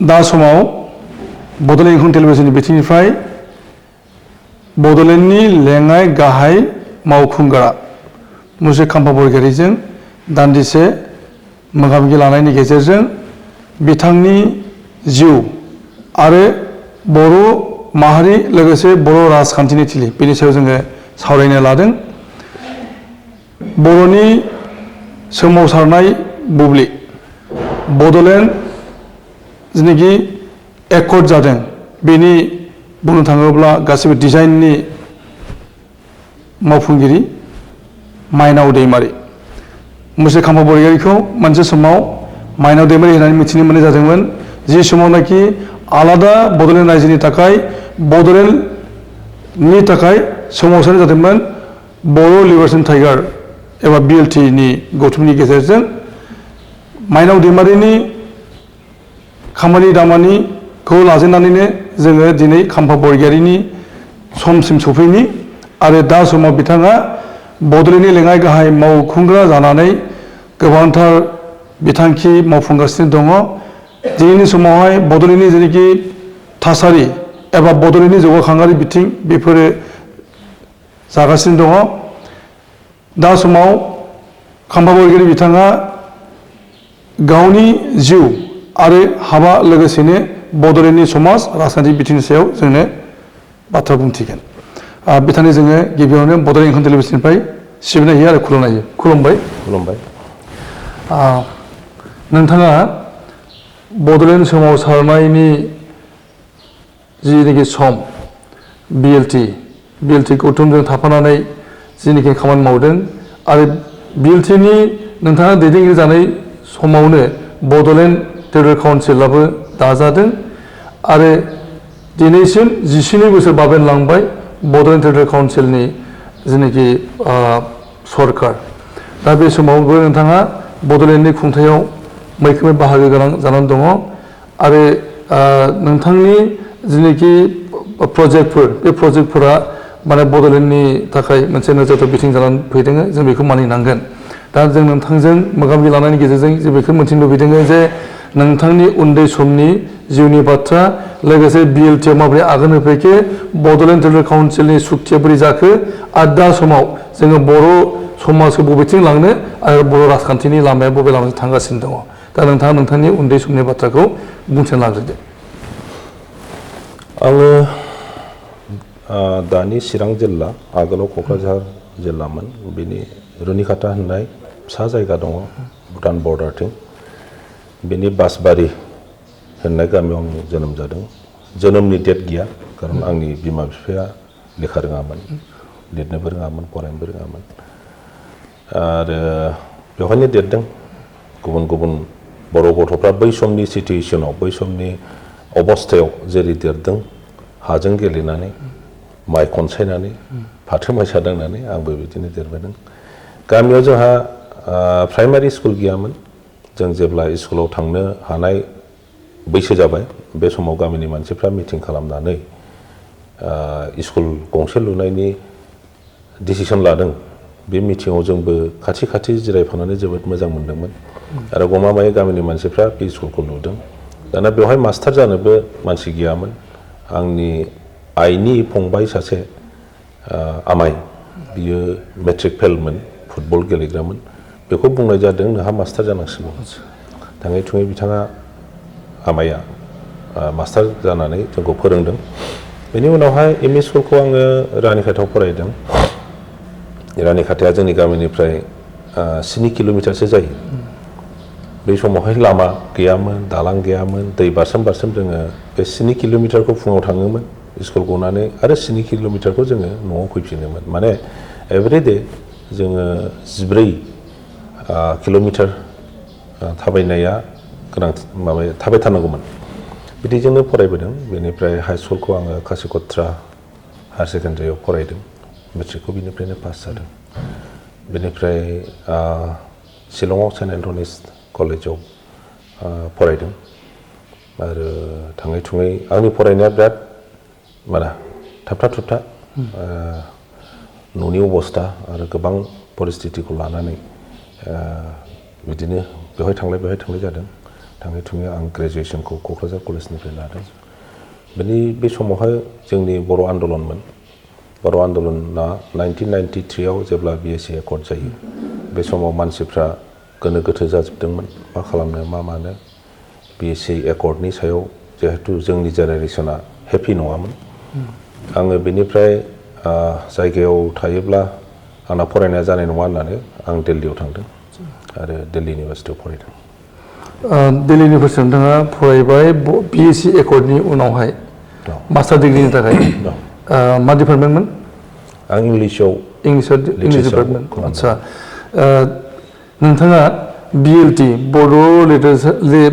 दा समाव बड'लेण्ड इंखं टेलिभिजननि बिथिंनिफ्राय बड'लेण्डनि लेङाइ गाहाय मावफुंग्रा मुसे खाम्फा बरगयारिजों दान्दिसे मोगा-मोगि लानायनि गेजेरजों बिथांनि जिउ आरो बर' माहारि लोगोसे बर' राजखान्थिनि थिलि बेनि सायाव जोङो सावरायनो लादों। बर'नि सोमावसारनाय बुब्लि बड'लेण्ड जिनोखि एकर्ड जादों बेनि बुंनो थाङोब्ला गासिबो डिजाइननि मावफुंगिरि माइनाव दैमारि मुसे खाम्फा बरगयारिखौ मोनसे समाव माइनाव दैमारि होननानै मिथिनो मोननाय जादोंमोन। जि समावनाखि आलादा बड'लेण्ड रायजोनि थाखाय बड'लेण्डनि थाखाय सोमावसारनाय जादोंमोन बर' लिबारेशन टाइगार एबा BLTनि गौथुमनि गेजेरजों माइनाव दैमारिनि खामानि दामानिखौ लाजेननानैनो जोङो दिनै खाम्फा बरगयारिनि समसिम सफैनि आरो दा समाव बिथाङा बड'लेण्डनि लेङाइ गाहाय मावखुंग्रा जानानै गोबांथार बिथांखि मावफुंगासिनो दङ। दिनैनि समावहाय बड'लेण्डनि जेनोखि थासारि एबा बड'लेण्डनि जौगाखांआरि बिथिं बेफोरो जागासिनो दङ। दा समाव खाम्फा बरगयारि बिथाङा गावनि जिउ आरो हाबा लोगोसेनो बड'लेण्डनि समाज राजखान्थि बिथिंनि सायाव जोंनो बाथ्रा बुंथिगोन। बिथांनि जोङो गिबियावनो बड'लेण्ड इंखं टेलिभिजननिफ्राय सिबिनाय होयो आरो खुलुमनाय होयो। खुलुमबाय। खुलुमबाय। नोंथाङा बड'लेण्ड सोमावसारनायनि जिनिखि सम BLT गौथुमजों थाफानानै जिनिखि खामानि मावदों आरो BLTनि नोंथाङा दैदेनगिरि जानाय समावनो बड'लेण्ड टेरिट'रियेल काउन्सिलाबो दाजादों आरो दिनैसिम 19 बोसोर बाबेनलांबाय बड'लेण्ड टेरिट'रियेल काउन्सिलनि जिनिखि सरकार। दा बे समावबो नोंथाङा बड'लेण्डनि खुंथायाव मैखोमै बाहागो गोनां जानानै दङ आरो नोंथांनि जिनिखि प्रजेक्टफोर बे प्रजेक्टफोरा माने बड'लेण्डनि थाखाय मोनसे नोजोरथाव बिथिं जानानै फैदों जों बेखौ मानिनांगोन। दा जों नोंथांजों मोगा-मोगि लानायनि गेजेरजों जों बेखौ मोनथिनो लुबैदों जे नोंथांनि उन्दै समनि जिउनि बाथ्रा लोगोसे BLTआव माबोरै आगान होफैखो बड'लेण्ड टेरिट'रियेल काउन्सिलनि सुक्तिया बोरै जाखो आरो दा समाव जोङो बर' समाजखौ बबेथिं लांनो आरो बर' राजखान्थिनि लामाया बबे लामाजों थांगासिनो दङ। दा नोंथाङा नोंथांनि उन्दै समनि बाथ्राखौ बुंथिना लाग्रोदो। आङो दानि चिरां जिल्ला आगोलाव क'क्राझार जिल्लामोन बेनि रुनिखाता होननाय फिसा जायगा दङ भुटान बर्डारथिं बेनि बासबारि होननाय गामियाव आं जोनोम जादों। जोनोमनि डेट गैया खारन आंनि बिमा बिफाया लेखा रोङामोन लिरनोबो रोङामोन फरायनोबो रोङामोन आरो बेवहायनो देरदों। गुबुन गुबुन बर' गथ'फ्रा बै समनि सिटुवेसनाव बै समनि अबस्थायाव जेरै देरदों हाजों गेलेनानै माइ खनसायनानै फाथो माइसा दांनानै आंबो बिदिनो देरबोदों। गामियाव जोंहा प्राइमारि स्कुल गैयामोन। जों जेब्ला स्कुलाव थांनो हानाय बैसो जाबाय बे समाव गामिनि मानसिफ्रा मिटिं खालामनानै स्कुल गंसे लुनायनि डिसिसन लादों। बे मिटिङाव जोंबो खाथि खाथि जिरायफानानै जोबोद मोजां मोनदोंमोन आरो गमामायै गामिनि मानसिफ्रा बे स्कुलखौ लुदों। दाना बेवहाय मास्टार जानोबो मानसि गैयामोन। आंनि आइनि फंबाय सासे आमाइ बियो मेट्रिक फेलमोन फुटबल गेलेग्रामोन। बेखौ बुंनाय जादों नोंहा मास्टार जानांसिगौ। थाङै थुङै बिथाङा आमाइया मास्टार जानानै जोंखौ फोरोंदों। बेनि उनावहाय एम इ स्कुलखौ आङो रानिखाथायाव फरायदों। रानिखाथाया जोंनि गामिनिफ्राय 7 किल'मिटारसो जायो। बै समावहाय लामा गैयामोन दालां गैयामोन दै बारसोम बारसोम जोङो बे 7 किल'मिटारखौ फुङाव थाङोमोन स्कुल गनानै आरो 7 किल'मिटारखौ जोङो न'आव फैफिनोमोन। माने एभ्रिडे जोङो 14 किल'मिटार थाबायनाया गोनां थाबायथारनांगौमोन। बिदिजोंनो फरायबोदों। बेनिफ्राय हाइ स्कुलखौ आङो कासिकत्रा हायार सेकेन्डारियाव फरायदों। मेट्रिकखौ बिनिफ्रायनो पास जादों। बेनिफ्राय शिलंआव सेन्ट एन्थनिस कलेजाव फरायदों आरो थाङै थुङै आंनि फरायनाया बिराद थाबथा थुबथा न'नि अबस्था आरो गोबां परिस्थितिखौ लानानै बिदिनो बेवहाय थांलाय जादों। थाङै थुङै आं ग्रेजुवेसनखौ क'क्राझार कलेजनिफ्राय लादों बे समावहाय जोंनि बर' आन्दलनमोन बर' आन्दलना 1993 आव जेब्ला BSc एकर्ड जायो बे समाव मानसिफ्रा गोनो गोथो जाजोबदोंमोन मा खालामनो मा मानो BSc एकर्डनि सायाव जिहेतु जोंनि जेनेरेसना हेपि नङामोन आङो बेनिफ्राय जायगायाव थायोब्ला आंना फरायनाया जानाय नङा होननानै आं दिल्लीयाव थांदों आरो दिल्ली इउनिभारसिटियाव फरायदों दिल्ली इउनिभारसिटियाव नोंथाङा फरायबाय BSc एकर्डनि उनावहाय मास्टार डिग्रीनि थाखाय मा डिपार्टमेन्टमोन आं इंलिश डिपार्टमेन्ट आदसा नोंथाङा BLT बड'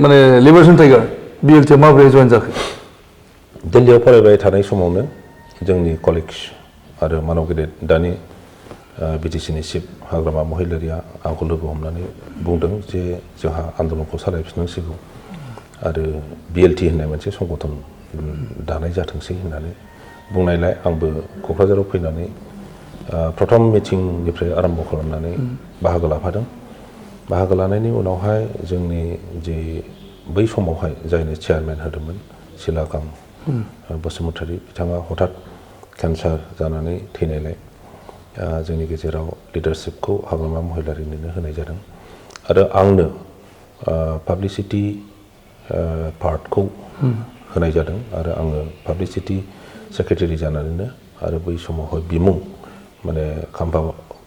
माने लिबारेशन टाइगार BLT माबोरै जइन जाखो दिल्लीयाव फरायबाय थानाय समावनो जोंनि कलिग्स आरो मानव गेदेर दानि BTCनि चिफ हाग्रामा महिलारिया आंखौ लोगो हमनानै बुंदों जे जोंहा आन्दलनखौ सालायफिननांसिगौ आरो BLT होननाय मोनसे संगठन दानाय जाथोंसै होननानै बुंनायलाय आंबो क'क्राझाराव फैनानै प्रथम मिटिंनिफ्राय आरम्भ खालामनानै बाहागो लाफादों बाहागो लानायनि उनावहाय जोंनि जे बै समावहाय जायनो चेयारमेन होदोंमोन सिलागाम बसुमतारी बिथाङा हठात केन्सार जानानै थैनायलाय जोंनि गेजेराव लिडारशिपखौ हाग्रामा महिलारिनो होनाय जादों आरो आंनो पाब्लिसिटि पार्टखौ होनाय जादों आरो आङो पाब्लिसिटि सेक्रेटारि जानानैनो आरो बै समावहाय बिमुं माने खाम्फा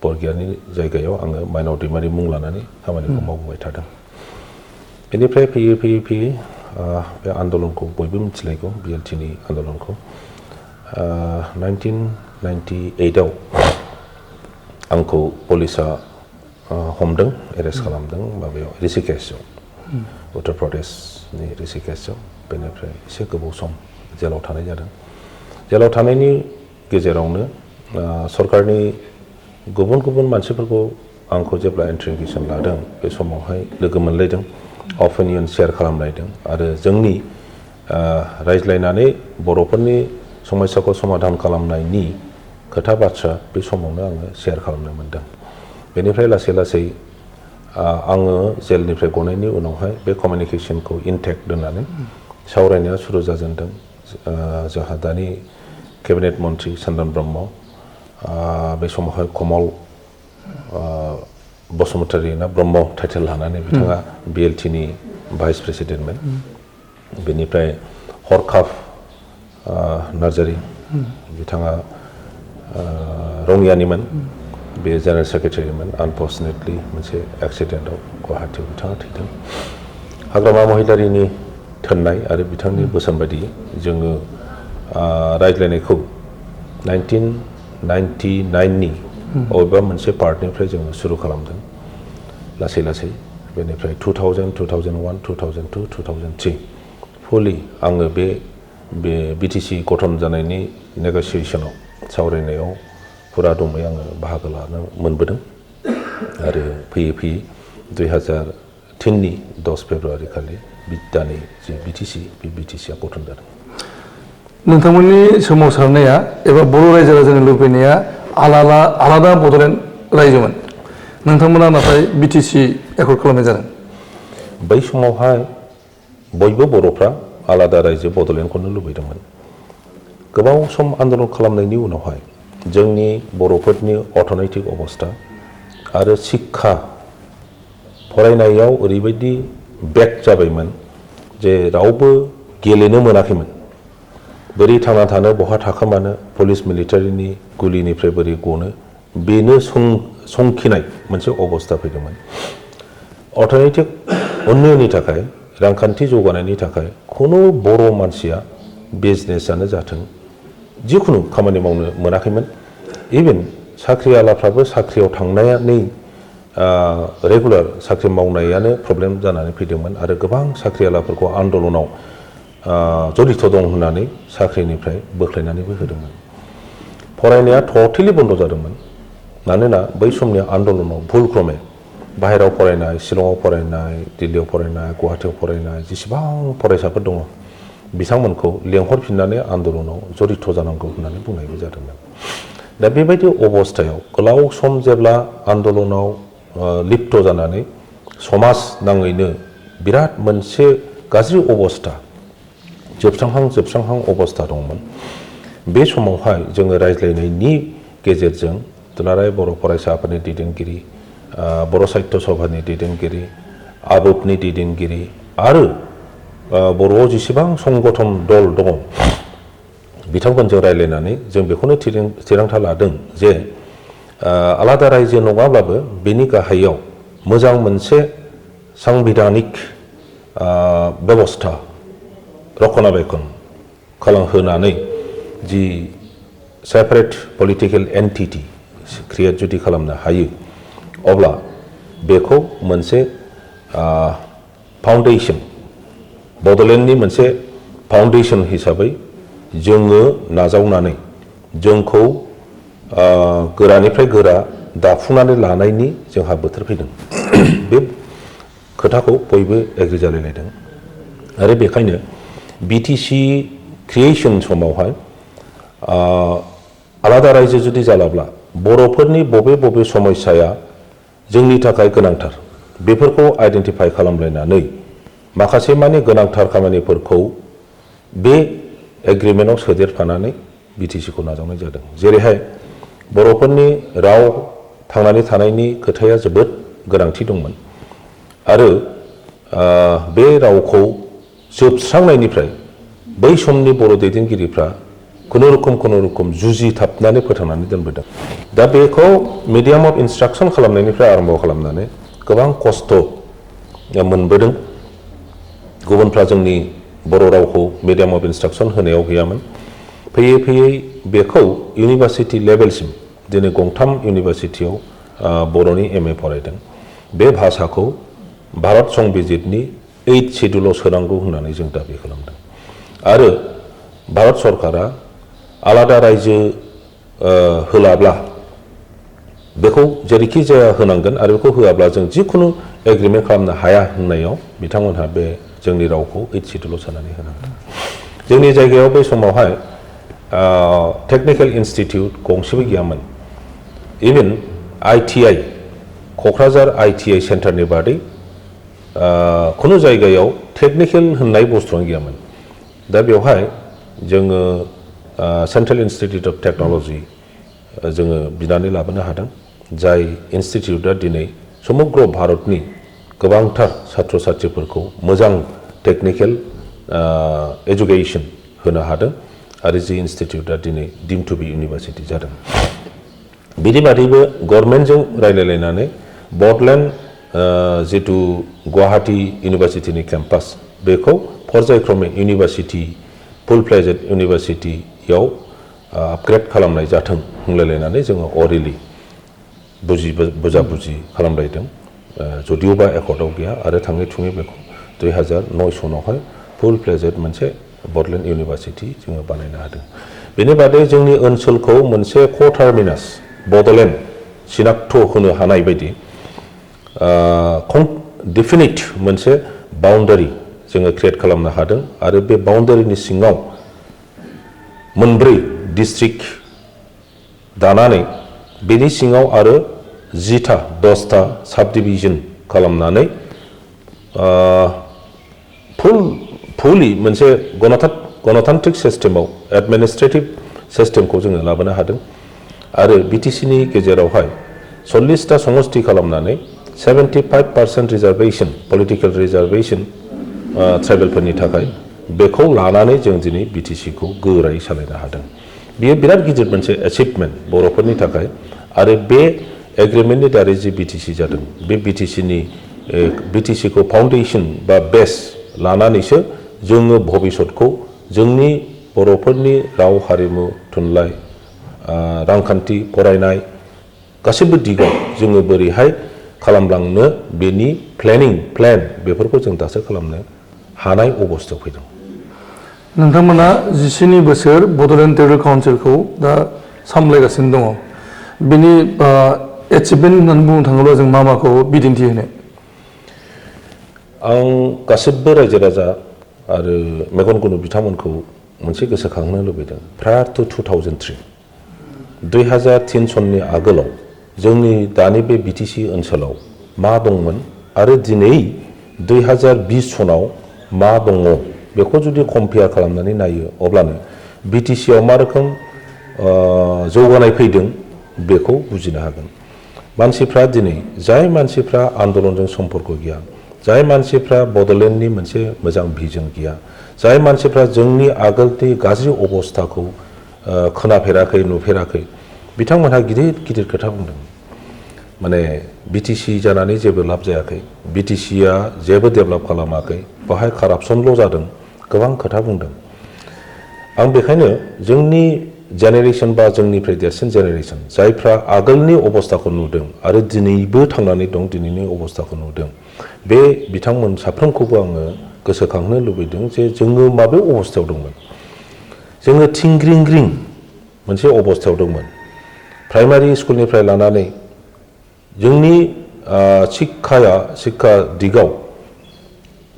बरगयारिनि जायगायाव आङो माइनाव दैमारि मुं लानानै खामानिखौ मावबोबाय थादों बेनिफ्राय फैयै फैयै फैयै बे आन्दलनखौ बयबो मिथिलायगौ BLTनि आन्दलनखौ 1998 आव आंखौ पुलिसा हमदों एरेस्ट खालामदों माबायाव ऋषिकेशआव उत्तर प्रदेशनि ऋषिकेशआव बेनिफ्राय एसे गोबाव सम जेलाव थानाय जादों जेलाव थानायनि गेजेरावनो सरकारनि गुबुन गुबुन मानसिफोरखौ आंखौ जेब्ला इन्ट्रिगेसन लादों बे समावहाय लोगो मोनलायदों अपिनियन शेयार खालामलायदों आरो जोंनि रायज्लायनानै बर'फोरनि समस्याखौ समाधान खालामनायनि खोथा बाथ्रा बे समावनो आङो शेयार खालामनो मोनदों बेनिफ्राय लासै लासै आङो जेलनिफ्राय गनायनि उनावहाय बे कमिउनिकेसनखौ इन्टेक्ट दोननानै सावरायनाया सुरु जाजेनदों जोंहा दानि केबिनेट मन्त्रि चन्दन ब्रह्म बे समावहाय कमल बसुमतारी ना ब्रह्म टाइटेल लानानै बिथाङा BLTनि भाइस प्रेसिडेन्टमोन बेनिफ्राय हरखाब नार्जारि बिथाङा रङियानिमोन बे जेनेरेल सेक्रेटारिमोन आनफर्चुनेटलि मोनसे एक्सिडेन्टआव गुवाहाटीयाव बिथाङा थैदों हाग्रामा महिलारिनि थोननाय आरो बिथांनि बोसोन बायदि जोङो रायज्लायनायखौ 1999नि बबेबा मोनसे पार्टनिफ्राय जोङो सुरु खालामदों लासै लासै बेनिफ्राय 2000, 2001, 2002, 2003 फुलि आङो बे BTC गठन जानायनि नेगसिएसनाव सावरायनायाव फुरा दमै आङो बाहागो लानो मोनबोदों आरो फैयै फैयै 2003नि 10 फेब्रुवारि खालि दानि जे BTC बे BTCआ गठन जादों नोंथांमोननि सोमावसारनाया एबा बर' रायजो राजानि लुबैनाया आलादा बड'लेण्ड रायजोमोन नोंथांमोना नाथाय BTC एकर्ड खालामनाय जादों बै समावहाय बयबो बर'फ्रा आलादा रायजो बड'लेण्डखौनो लुबैदोंमोन गोबाव सम आन्दलन खालामनायनि उनावहाय जोंनि बर'फोरनि अर्थनैतिक अबस्था आरो शिक्षा फरायनायाव ओरैबायदि बेक जाबायमोन जे रावबो गेलेनो मोनाखैमोन बोरै थांना थानो बहा थाखोमानो पुलिस मिलिटारिनि गुलिनिफ्राय बोरै गनो बेनो संखिनाय मोनसे अबस्था फैदोंमोन अर्थनैतिक उन्नयननि थाखाय रांखान्थि जौगानायनि थाखाय खुनु बर' मानसिया बिजनेसआनो जाथों जिखुनु खामानि मावनो मोनाखैमोन इभेन साख्रि आलाफ्राबो साख्रियाव थांनानै रेगुलार साख्रि मावनायानो प्रब्लेम जानानै फैदोंमोन आरो गोबां साख्रि आलाफोरखौ आन्दलनाव जड़ित दं होननानै साख्रिनिफ्राय बोख्लायनानैबो होदोंमोन फरायनाया टटेलि बन्द जादोंमोन मानोना बै समनि आन्दलनाव भुल क्रमे बाहेरायाव फरायनाय शिलंआव फरायनाय दिल्लीयाव फरायनाय गुवाहाटीयाव फरायनाय जेसेबां फरायसाफोर दङ बिथांमोनखौ लेंहरफिननानै आन्दलनाव जड़ित जानांगौ होननानै बुंनायबो जादोंमोन दा बेबायदि अबस्थायाव गोलाव सम जेब्ला आन्दलनाव लिप्त जानानै समाज नाङैनो बिराद मोनसे गाज्रि अबस्था जोबस्रांहां अबस्था दंमोन। बे समावहाय जोङो रायज्लायनायनि गेजेरजों दुलाराय बर' फरायसा आफादनि दैदेनगिरि, बर' साहित्य सभानि दैदेनगिरि, आबोफनि दैदेनगिरि आरो बर'आव जेसेबां संगठन दल दङ बिथांमोनजों रायज्लायनानै जों बेखौनो थिरांथा लादों जे आलादा रायजो नङाब्लाबो बेनि गाहायाव मोजां मोनसे सांबिधानिक बेबस्था रक्षनाबेक्षन खालामहोनानै जि सेपारेट पलिटिकेल एन्टिटी क्रिएट जुदि खालामनो हायो अब्ला बेखौ मोनसे फाउन्डेसन बड'लेण्डनि मोनसे फाउन्डेसन हिसाबै जोङो नाजावनानै जोंखौ गोरानिफ्राय गोरा दाफुंनानै लानायनि जोंहा बोथोर फैदों। बे खोथाखौ बयबो एग्रि जालायलायदों आरो बेखायनो बिटिसि क्रिएशन समावहाय आलादा रायजो जुदि जालाब्ला बर'फोरनि बबे बबे समस्याया जोंनि थाखाय गोनांथार बेफोरखौ आइडेन्टिफाइ खालामलायनानै माखासे माने गोनांथार खामानिफोरखौ बे एग्रिमेन्टआव सोदेरफानानै बिटिसिखौ नाजावनाय जादों। जेरैहाय बर'फोरनि राव थांनानै थानायनि खोथाया जोबोद गोनांथि दंमोन आरो बे रावखौ जोबस्रांनायनिफ्राय बै समनि बर' दैदेनगिरिफ्रा खुनुरुखुम जुजिथाबनानै फोथांनानै दोनबोदों। दा बेखौ मिडियाम अफ इन्सट्राक्सन खालामनायनिफ्राय आरम्भ खालामनानै गोबां खस्थ' मोनबोदों। गुबुनफ्रा जोंनि बर' रावखौ मिडियाम अफ इन्सट्राक्सन होनायाव गैयामोन। फैयै फैयै बेखौ इउनिभार्सिटि लेभेलसिम दिनै गंथाम इउनिभार्सिटियाव बर'नि MA फरायदों। बे भाषाखौ भारत संबिजितनि 8 शेड्युलाव सोनांगौ होननानै जों दाबि खालामदों आरो भारत सरकारा आलादा रायजो होलाब्ला बेखौ जेरैखि जाया होनांगोन आरो बेखौ होआब्ला जों जिखुनु एग्रिमेन्ट खालामनो हाया होननायाव बिथांमोनहा बे जोंनि रावखौ 8 शेड्युलाव सोनानै होनांगोन। जोंनि जायगायाव बै समावहाय टेक्निकेल इन्सटिटिउट गंसेबो गैयामोन। इभेन ITI क'क्राझार ITI सेन्टारनि बादै खुनु जायगायाव टेक्निकेल होननाय बुस्थुआनो गैयामोन। दा बेवहाय जोङो सेन्ट्रेल इन्सटिटिउट अफ टेक्न'लजि जोङो बिनानै लाबोनो हादों, जाय इन्सटिटिउटआ दिनै समग्र भारतनि गोबांथार छात्र छात्रीफोरखौ मोजां टेक्निकेल एजुकेसन होनो हादों आरो जि इन्सटिटिउटआ दिनै डिम टु बी इउनिभार्सिटि जादों। बिनि बादैबो गभर्नमेन्टजों रायलायलायनानै बड'लेण्ड जितु गुवाहाटी इउनिभार्सिटिनि केम्पास बेखौ पर्यायक्रमे इउनिभार्सिटि फुल फ्लेजेड इउनिभार्सिटियाव आपग्रेड खालामनाय जाथों होनलायलायनानै जोङो अरेलि बुजाबुजि खालामलायदों। जदिउबा एकर्डआव गैया आरो थाङै थुङै बेखौ 2009 सनावहाय फुल फ्लेजेड मोनसे बड'लेण्ड इउनिभार्सिटि जोङो बानायनो हादों। बेनि बादै जोंनि ओनसोलखौ मोनसे टार्मिनास बड'लेण्ड सिनाक्ट होनो हानाय बायदि डेफिनिट मोनसे बाउन्डारि जोङो क्रिएट खालामनो हादों आरो बे बाउन्डारिनि सिङाव मोनब्रै डिस्ट्रिक्ट दानानै बेनि सिङाव आरो 10टा साब डिभिजन खालामनानै फुलि मोनसे गणतान्त्रिक सिस्टेमाव एडमिनिस्ट्रेटिभ सिस्टेमखौ जोङो लाबोनो हादों आरो बिटिसिनि गेजेरावहाय 40टा समष्टि खालामनानै 75% रिजार्भेसन पलिटिकेल रिजार्भेसन ट्राइबेलफोरनि थाखाय बेखौ लानानै जों दिनै बिटिसिखौ गोरायै सालायनो हादों। बेयो बिराद गिदिर मोनसे एचिभमेन्ट बर'फोरनि थाखाय आरो बे एग्रिमेन्टनि दारै जि बिटिसि जादों बे बिटिसिखौ फाउन्डेसन बा बेस लानानैसो जोङो भबिष्यतखौ जोंनि बर'फोरनि राव हारिमु थुनलाइ रांखान्थि फरायनाय गासैबो दिगाव जोङो बोरैहाय खालामलांनो बेनि प्लेन बेफोरखौ जों दासो खालामनो हानाय अबस्थायाव फैदों। नोंथांमोना 19 बोसोर बड'लेण्ड टेरिट'रियेल काउन्सिलखौ दा सामलायगासिनो दङ। बेनि एचिभमेन्ट होननानै बुंनो थाङोब्ला जों माखौ बिदिन्थि होनो? आं गासिबो रायजो राजा आरो मेगन गुनु बिथांमोनखौ मोनसे गोसोखांनो लुबैदों। प्रायर टु 2003 सननि आगोलाव जोंनि दानि बे बिटिसि ओनसोलाव मा दंमोन आरो दिनै 2020 सनाव मा दङ बेखौ जुदि कम्पेयार खालामनानै नायो अब्लानो बिटिसि आव मा रोखोम जौगानाय फैदों बेखौ बुजिनो हागोन। मानसिफ्रा दिनै जाय मानसिफ्रा आन्दलनजों सम्पर्क गैया, जाय मानसिफ्रा बड'लेण्डनि मोनसे मोजां भिजन गैया, जाय मानसिफ्रा जोंनि आगोलनि गाज्रि अबस्थाखौ खोनाफेराखै नुफेराखै, बिथांमोनहा गिदिर गिदिर खोथा बुंदों। माने बिटिसि जानानै जेबो लाब जायाखै, बिटिसिआ जेबो डेभेलप खालामाखै, बाहाय कारापसनल' जादों, गोबां खोथा बुंदों। आं बेखायनो जोंनि जेनेरेसन बा जोंनिफ्राय देरसिन जेनेरेसन जायफ्रा आगोलनि अबस्थाखौ नुदों आरो दिनैबो थांनानै दं, दिनैनि अबस्थाखौ नुदों, बे बिथांमोन साफ्रोमखौबो आङो गोसोखांनो लुबैदों जे जोङो माबे अबस्थायाव दंमोन। जोङो थिंग्रिंग्रिं मोनसे अबस्थायाव दंमोन। प्राइमारि स्कुलनिफ्राय लानानै जोंनि शिक्षा दिगाव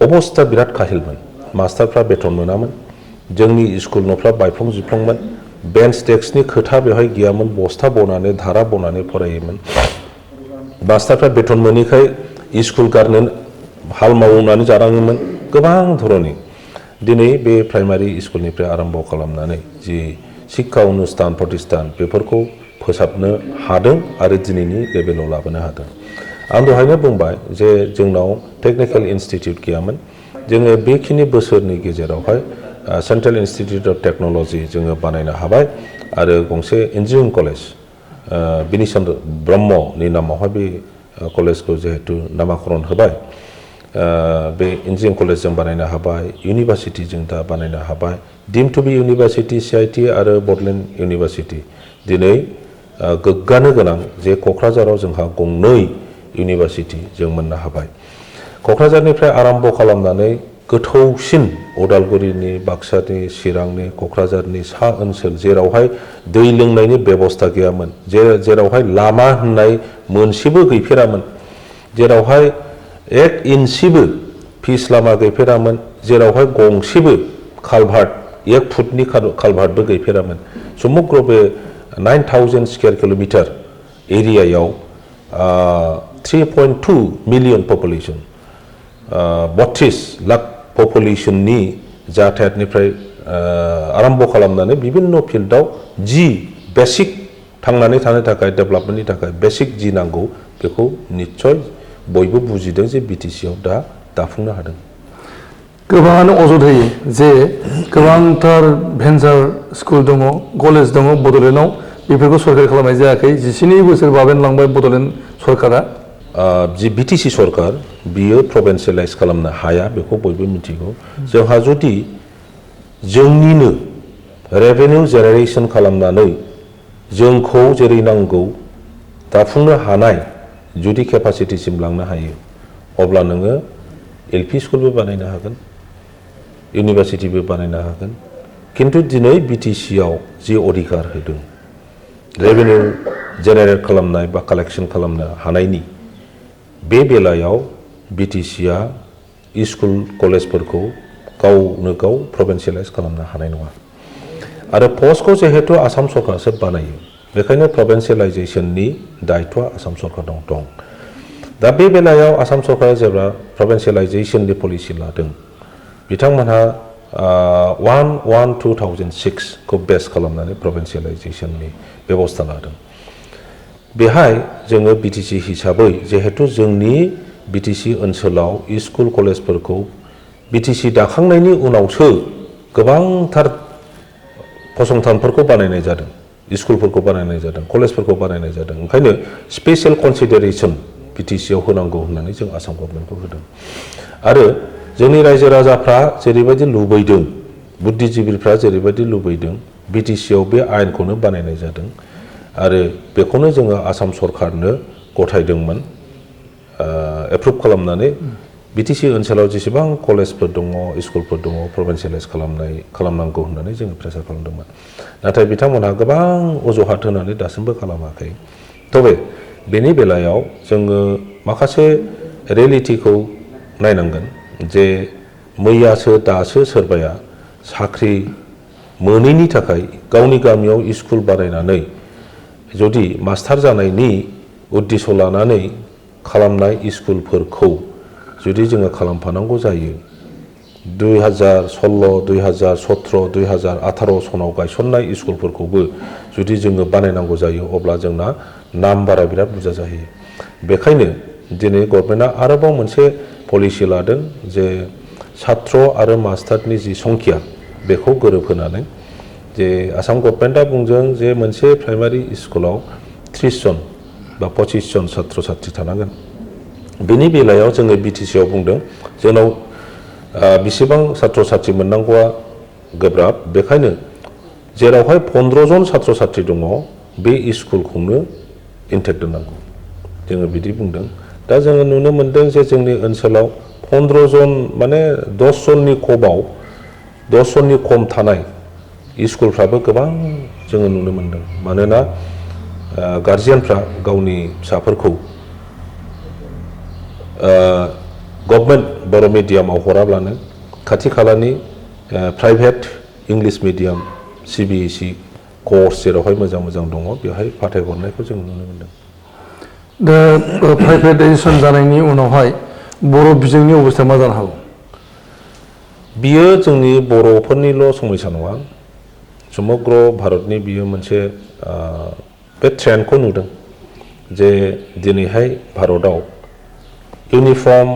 अबस्था बिराद काहिलमोन। मास्टारफ्रा बेथन मोनामोन, जोंनि स्कुल न'फ्रा बायफ्लं जिफ्लंमोन, बेन्च डेस्कनि खोथा बेवहाय गैयामोन, बस्था बनानै धारा बनानै फरायोमोन। मास्टारफ्रा बेथन मोनैखाय स्कुल गारनो हाल मावनानै जानाङोमोन, गोबां धरननि। दिनै बे प्राइमारि स्कुलनिफ्राय आरम्भ खालामनानै जि शिक्षा अनुष्ठान प्रतिष्ठान बेफोरखौ फोसाबनो हादों आरो दिनैनि लेभेलाव लाबोनो हादों। आं दहायनो बुंबाय जे जोंनाव टेक्निकेल इनस्टिट्यूट गैयामोन। जोङो बेखिनि बोसोरनि गेजेरावहाय सेन्ट्रेल इन्स्टिट्यूट अफ टेक्न'लजि जोङो बानायनो हाबाय आरो गंसे इन्जिनियारिं कलेज बिनि चन्द्र ब्रह्मनि नामावहाय बे कलेजखौ जिहेतु नामाकरन होबाय, बे इन्जिनियारिं कलेज जों बानायनो हाबाय, इउनिभारसिटि जों दा बानायनो हाबाय, dim to be university CIT आरो बड'लेण्ड इउनिभारसिटि। दिनै गोग्गानो गोनां जे क'क्राझाराव जोंहा गंनै इउनिभारसिटि जों मोननो हाबाय। क'क्राझारनिफ्राय आरम्भ खालामनानै गोथौसिन उदालगुरिनि, बाक्सानि, चिरांनि, क'क्राझारनि सा ओनसोल जेरावहाय दै लोंनायनि बेबस्था गैयामोन, जेरावहाय लामा होननाय मोनसेबो गैफेरामोन, जेरावहाय 1 इन्सिबो फिस लामा गैफेरामोन, जेरावहाय गंसेबो कालभार्ट 1 फुटनि कालभार्टबो गैफेरामोन। समग्र बे 9000 स्क्वायर किल'मिटार एरियायाव 3.2 मिलियन पपुलेसन, 32 लाख पपुलेसननि जाथायनिफ्राय आरम्भ खालामनानै बिभिन्न फिल्डआव जि बेसिक थांनानै थानो थाखाय डेभेलपमेन्टनि थाखाय बेसिक जि नांगौ बेखौ निस्सय बयबो बुजिदों जे बिटिसिआव दा दाफुंनो हादों। गोबाङानो अजद होयो जे गोबांथार भेन्सार स्कुल दङ, कलेज दङ बड'लेण्डआव, बेफोरखौ सरखारि खालामनाय जायाखै। 12 बोसोर बाबेनलांबाय बड'लेण्ड सरकारा। जि बिटिसि सरकार बियो प्रभिन्सियेलाइज खालामनो हाया, बेखौ बयबो मिथिगौ। जोंहा जुदि जोंनिनो रेभिनिउ जेनेरेसन खालामनानै जोंखौ जेरै नांगौ दाफुंनो हानाय जुदि केपासिटिसिम लांनो हायो, अब्ला नोङो LP स्कुलबो बानायनो हागोन, इउनिभारसिटिबो बानायनो हागोन। किन्तु दिनै बिटिसिआव जि अधिकार होदों रेभिनिउ जेनेरेट खालामनाय बा कालेक्सन खालामनो हानायनि, बे बेलायाव बिटिसिआ स्कुल कलेजफोरखौ गावनो गाव प्रभिन्सियेलाइज खालामनो हानाय नङा। आरो पस्टखौ जिहेतु आसाम सरकारसो बानायो, बेखायनो प्रभिन्सियेलाइजेसननि दायित्वआ आसाम सरकारनाव दं। दा बे बेलायाव आसाम सरकारा जेब्ला प्रभिन्सियेलाइजेसननि पलिसि लादों, बिथांमोनहा 1/1/2006 खौ बेस खालामनानै प्रभिन्सियेलाइजेसननि बेबस्था लादों। बेहाय जोङो बिटिसि हिसाबै जिहेतु जोंनि बिटिसि ओनसोलाव स्कुल कलेजफोरखौ बिटिसि दाखांनायनि उनावसो गोबांथार फसंथानफोरखौ बानायनाय जादों, स्कुलफोरखौ बानायनाय जादों, कलेजफोरखौ बानायनाय जादों। ओंखायनो स्पेसियेल कनसिडारेसन बिटिसिआव होनांगौ होननानै जों आसाम गभर्नमेन्टखौ होदों। आरो जोंनि रायजो राजाफ्रा जेरैबायदि लुबैदों, बुद्धिजिबिफ्रा जेरैबायदि लुबैदों, बिटिसिआव बे आयेनखौनो बानायनाय जादों आरो बेखौनो जोङो आसाम सरकारनो गथायदोंमोन एप्रुभ खालामनानै। बिटिसि ओनसोलाव जेसेबां कलेजफोर दङ, स्कुलफोर दङ, प्रभिन्सियेलाइज खालामनांगौ होननानै जोङो प्रेसार खालामदोंमोन। नाथाय बिथांमोनहा गोबां अजुहात होनानै दासिमबो खालामाखै। तबे बेनि बेलायाव जोङो माखासे रियेलिटिखौ नायनांगोन जे मैयासो दासो सोरबाया साख्रि मोनैनि थाखाय गावनि गामियाव स्कुल बानायनानै जुदि मास्टार जानायनि उद्देश्य लानानै खालामनाय स्कुलफोरखौ जुदि जोङो खालामफानांगौ जायो 2016, 2017, 2018 सनाव गायसननाय स्कुलफोरखौबो जुदि जोङो बानायनांगौ जायो अब्ला जोंना नाम्बारा बिराद बुरजा जाहैयो। बेखायनो दिनै गभर्नमेन्टआ आरोबाव मोनसे पलिसि लादों जे छात्र आरो मास्टारनि जि संख्या बेखौ गोरोबहोनानै जे आसाम गभर्नमेन्टआ बुंदों जे मोनसे प्राइमारि स्कुलाव 30 जन बा 25 जन छात्र छात्री थानांगोन। बेनि बेलायाव जोङो बिटिसि आव बुंदों जोंनाव बेसेबां छात्र छात्री मोननांगौआ गोब्राब, बेखायनो जेरावहाय 15 जन छात्र छात्री दङ बे स्कुलखौनो इन्टेक दोननांगौ जोङो बिदि बुंदों। दा जोङो नुनो मोनदों जे जोंनि ओनसोलाव 15 जन माने 10 जननि खमाव 10 जननि खम थानाय स्कुलफ्राबो गोबां जोङो नुनो मोनदों। मानोना गार्जियानफ्रा गावनि फिसाफोरखौ गभर्नमेन्ट बर' मिडियामाव हराब्लानो खाथि खालानि private English medium CBSE course जेरावहाय मोजां मोजां दङ बेवहाय फाथायहरनायखौ जों नुनो मोनदों। दा प्राइभेटाइजेसन जानायनि उनावहाय बर' बिजोंनि अबस्थाया मा जानो हागौ? बियो जोंनि बर'फोरनिल' समस्या नङा, समग्र भारतनि बियो मोनसे बे ट्रेन्डखौ नुदों जे दिनैहाय भारताव इउनिफर्म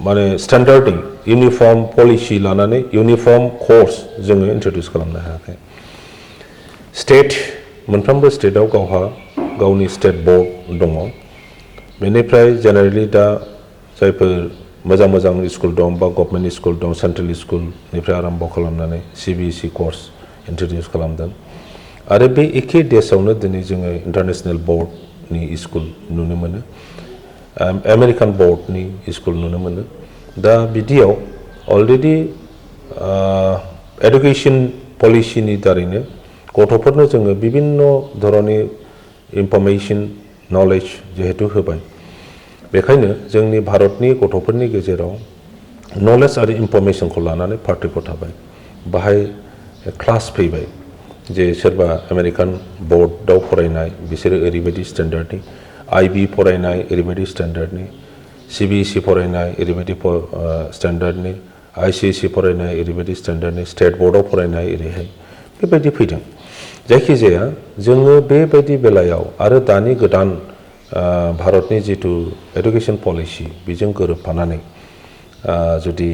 माने स्टेन्डार्डिं इउनिफर्म पलिसि लानानै इउनिफर्म कर्स जोङो इन्ट्रडिउस खालामनो हायाखै। स्टेट मोनफ्रोमबो स्टेटआव गावहा गावनि स्टेट बर्ड दङ। बेनिफ्राय जेनेरेलि दा जायफोर मोजां मोजां स्कुल दं बा गभर्नमेन्ट स्कुल दं सेन्ट्रेल स्कुलनिफ्राय आरम्भ खालामनानै CBSE कर्स इन्ट्रडिउस खालामदों आरो बे एखे देशआवनो दिनै जोङो इन्टारनेशनेल बर्डनि स्कुल नुनो मोनो, आमेरिकान बर्डनि स्कुल नुनो मोनो। दा बिदियाव अलरेडि एडुकेशन पलिसिनि दारैनो गथ'फोरनो जोङो बिभिन्न धरननि इनफरमेशन नलेज जिहेतु होबाय, बेखायनो जोंनि भारतनि गथ'फोरनि गेजेराव नलेज आरो इनफरमेशनखौ लानानै पार्टिफोर थाबाय। बाहाय क्लास फैबाय जे सोरबा आमेरिकान बर्डआव फरायनाय बिसोरो ओरैबायदि स्टेन्डार्डनि, IB फरायनाय ओरैबायदि स्टेन्डार्डनि, CBSE फरायनाय ओरैबायदि स्टेन्डार्डनि, ICSE फरायनाय ओरैबायदि स्टेन्डार्डनि, स्टेट बर्डआव फरायनाय ओरैहाय बेबायदि फैदों। जायखिजाया जोङो बेबायदि बेलायाव आरो दानि गोदान भारतनि जिथु एडुकेशन पलिसि बेजों गोरोबफानानै जुदि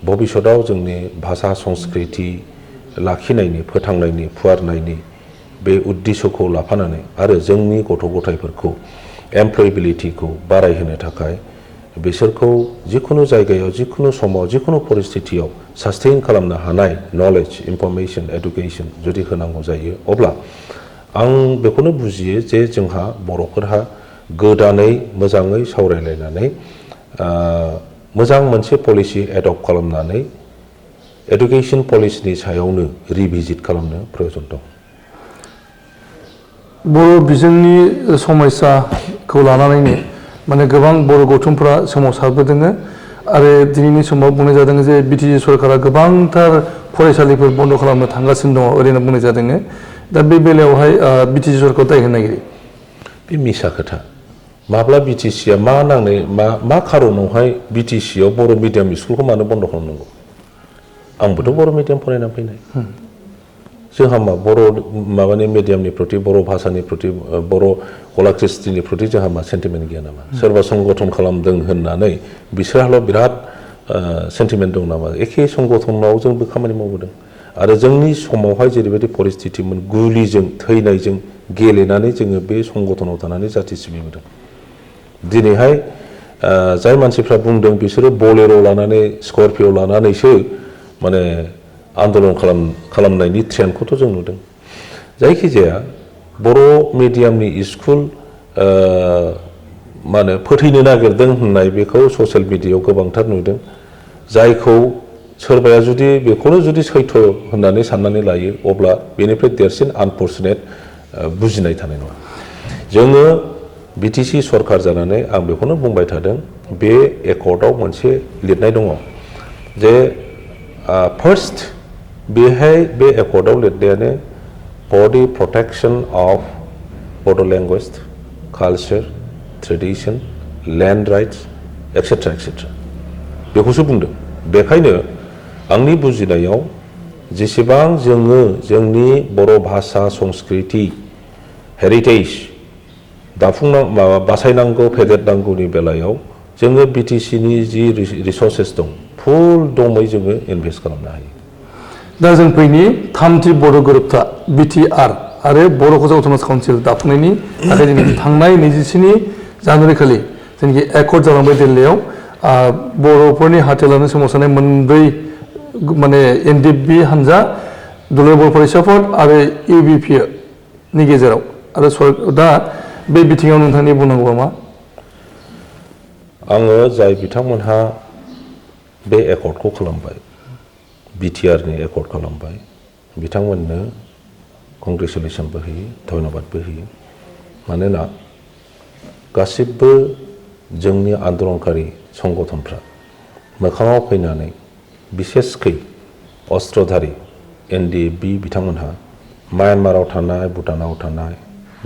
भबिष्यतआव जोंनि भाषा संस्कृति लाखिनायनि फोथांनायनि फुवारनायनि बे उद्देश्यखौ लाफानानै आरो जोंनि गथ' गथायफोरखौ एमप्लयेबिलिटिखौ बारायहोनो थाखाय बिसोरखौ जिखुनु जायगायाव जिखुनु समाव जिखुनु परिस्थितियाव सास्टेइन खालामनो हानाय नलेज इनफरमेशन एडुकेशन जुदि होनांगौ जायो अब्ला आं बेखौनो बुजियो जे जोंहा बर'फोरहा गोदानै मोजाङै सावरायलायनानै मोजां मोनसे पलिसि एडप्ट खालामनानै एडुकेशन पलिसिनि सायावनो रिभिजिट खालामनो प्रयोजन दं। बर' बिजोंनि समस्याखौ लानानैनो माने गोबां बर' गौथुमफोरा सोमावसारबोदों आरो दिनैनि समाव बुंनाय जादों जे बिटिसि सरकारा गोबांथार फरायसालिफोर बन्द खालामनो थांगासिनो दङ ओरैनो बुंनाय जादों। दा बे बेलायावहाय बिटिसि सरकारखौ दाय होनो नागिरो। बे मिसा खोथा। माब्ला बिटिसिया मा नांनाय मा खारनावहाय बिटिसियाव बर' मिडियाम स्कुलखौ मानो बन्द खालामनांगौ? आंबोथ' बर' मिडियाम फरायनानै फैनाय। जोंहा मा बर' माबानि मिडियामनि प्रति बर' भाषानि प्रति बर' कला कृष्टिनि प्रति जोंहा मा सेन्टिमेन्ट गैया नामा? सोरबा संगठन खालामदों होननानै बिसोरहाल' बिराद सेन्टिमेन्ट दं नामा? एखे संगठनाव जोंबो खामानि मावबोदों आरो जोंनि समावहाय जेरैबायदि परिस्थितिमोन गुलिजों थैनायजों गेलेनानै जोङो बे संगठनाव थानानै जाथि सिबिबोदों। दिनैहाय जाय मानसिफ्रा बुंदों बिसोरो बलेर' लानानै स्करपिय' लानानैसो माने आन्दलन खालामनायनि ट्रेन्डखौथ' जों नुदों। जायखिजाया बर' मिडियामनि स्कुल मा होनो फोथैनो नागिरदों होननाय बेखौ ससियेल मिडियायाव गोबांथार नुदों। जायखौ सोरबाया जुदि बेखौनो जुदि सैथो होननानै साननानै लायो अब्ला बेनिफ्राय देरसिन आनफर्चुनेट बुजिनाय थानाय नङा। जोङो बिटिसि सरकार जानानै आं बेखौनो बुंबाय थादों बे एकर्डआव मोनसे लिरनाय दङ जे फार्स्ट बेहाय बे एकर्डआव लिरनायानो फर दि प्रटेक्शन अफ बड' language culture tradition land rights etcetera etcetera बेखौसो बुंदों बेखायनो आंनि बुजिनायाव जेसेबां जोङो जोंनि बर' भाषा संस्कृति हेरिटेज बासायनांगौ फेदेरनांगौनि बेलायाव जोङो बिटिसिनि जि रिसोर्सेस दं फुल दमै जोङो इनभेस्ट खालामनो हायो दा जों फैनि थामथि बर' गोरोबथा बिटिआर आरो बर' अट'नमास काउन्सिल दाफुंनायनि थाखाय जोंनि थांनाय 27 जानुवारि खालि जोंनि एकर्ड जालांबाय दिल्लीयाव बर'फोरनि हाथियार लानानै सोमावसारनाय मोनब्रै माने एनडिएफबि हानजा दुलाराय बर' फरायसा आफाद आरो इउबिपि नि गेजेराव आरो दा बे बिथिङाव नोंथांनि बुंनांगौआ मा आङो जाय बिथांमोनहा बे एकर्डखौ खालामबाय बिटिआरनि एकर्ड खालामबाय बिथांमोननो कंग्रेचुलेसनबो होयो धन्यबादबो होयो मानोना गासिबो जोंनि आन्दोलनकारि संगठनफ्रा मोखाङाव फैनानै बिसेसकै अस्त्रधारि एनडिएफबि बिथांमोनहा म्यानमाराव थानाय भुटानाव थानाय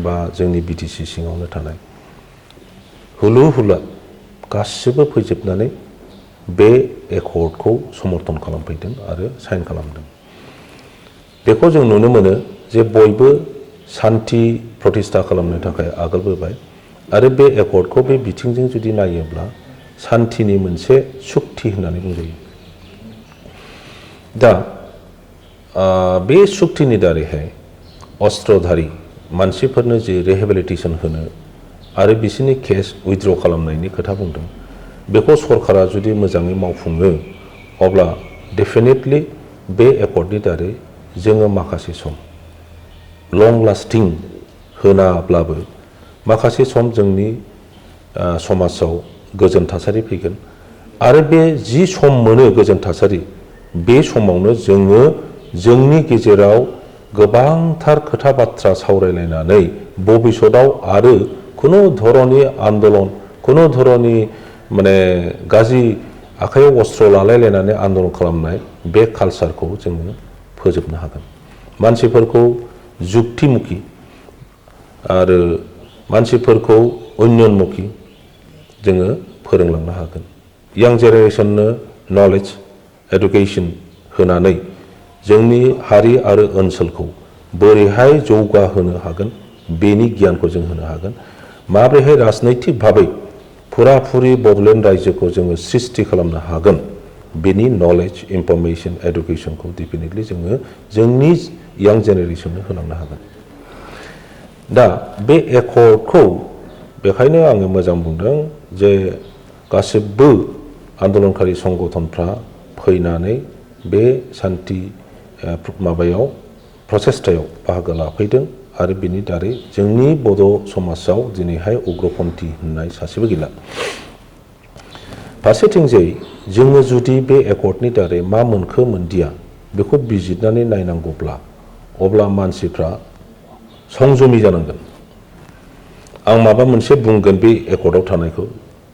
बा जोंनि बिटिसि सिङावनो थानाय हुलु हुला गासिबो फैजोबनानै बे एकर्डखौ समर्थन खालामफैदों आरो साइन खालामदों बेखौ जों नुनो मोनो जे बयबो शान्ति प्रतिष्ठा खालामनो थाखाय आगोलबोबाय आरो बे एकर्डखौ बे बिथिंजों जुदि नायोब्ला शान्तिनि मोनसे सुक्ति होननानै बुंजायो दा बे सुक्तिनि दारैहाय अस्त्रधारि मानसिफोरनो जे रिहेबिलिटेसन होनो आरो बिसोरनि केस उइथड्र खालामनायनि खोथा बुंदों बेखौ सरकारा जुदि मोजाङै मावफुङो अब्ला डेफिनेटलि बे एकर्डनि दारै जोङो माखासे सम लं लास्टिं होनाब्लाबो माखासे सम जोंनि समाजाव गोजोन थासारि फैगोन आरो बे जि सम मोनो गोजोन थासारि बे समावनो जोङो जोंनि गेजेराव गोबांथार खोथा बाथ्रा सावरायलायनानै भबिष्यताव आरो खुनु धरननि आन्दोलन खुनु धरननि माने गाज्रि आखायाव अस्त्र लालायलायनानै आन्दोलन खालामनाय बे कालचारखौ जोङो फोजोबनो हागोन मानसिफोरखौ जुक्तिमुखि आरो मानसिफोरखौ उन्नयनमुखि जोङो फोरोंलांनो हागोन यां जेनेरेसननो नलेज एडुकेसन होनानै जोंनि हारि आरो ओनसोलखौ बोरैहाय जौगाहोनो हागोन बेनि गियानखौ जों होनो हागोन माब्रैहाय राजनैतिक भाबै फुराफुरि बड'लेण्ड रायजोखौ जोङो सृष्टि खालामनो हागोन बेनि नलेज इनफरमेसन एडुकेसनखौ डेफिनेटलि जोङो जोंनि यां जेनेरेसननो होलांनो हागोन दा बे एकर्डखौ बेखायनो आङो मोजां बुंदों जे गासिबो आन्दोलनकारि संगठनफ्रा फैनानै बे शान्ति माबायाव प्रचेष्टायाव बाहागो लाफैदों आरो बिनि दारै जोंनि बड' समाजाव दिनैहाय उग्रपन्थी होननाय सासेबो गैला फारसेथिंजाय जोङो जुदि बे एकर्डनि दारै मा मोनखो मोनदिया बेखौ बिजिरनानै नायनांगौब्ला अब्ला मानसिफ्रा संजमि जानांगोन आं माबा मोनसे बुंगोन बे एकर्डआव थानायखौ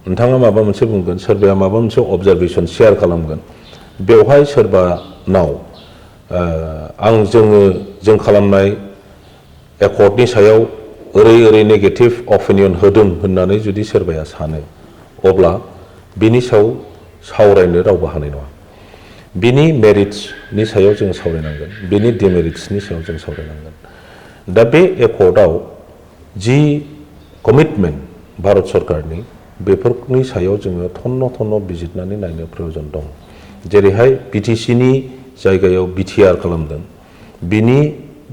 नोंथाङा माबा मोनसे बुंगोन सोरबाया माबा मोनसे अबजारभेसन शेयार खालामगोन बेवहाय सोरबानाव जों खालामनाय एकर्डनि सायाव ओरै नेगेटिभ अपिनियन होदों होननानै जुदि सोरबाया सानो अब्ला बिनि सायाव सावरायनो रावबो हानाय नङा बिनि मेरिट्सनि सायाव जों सावरायनांगोन बिनि डिमेरिट्सनि सायाव जों सावरायनांगोन दा बे एकर्डआव जि कमिटमेन्ट भारत सरकारनि बेफोरनि सायाव जोङो थन्न बिजिरनानै नायनो प्रयोजन दं जेरैहाय बिटिसिनि जायगायाव बिटिआर खालामदों बिनि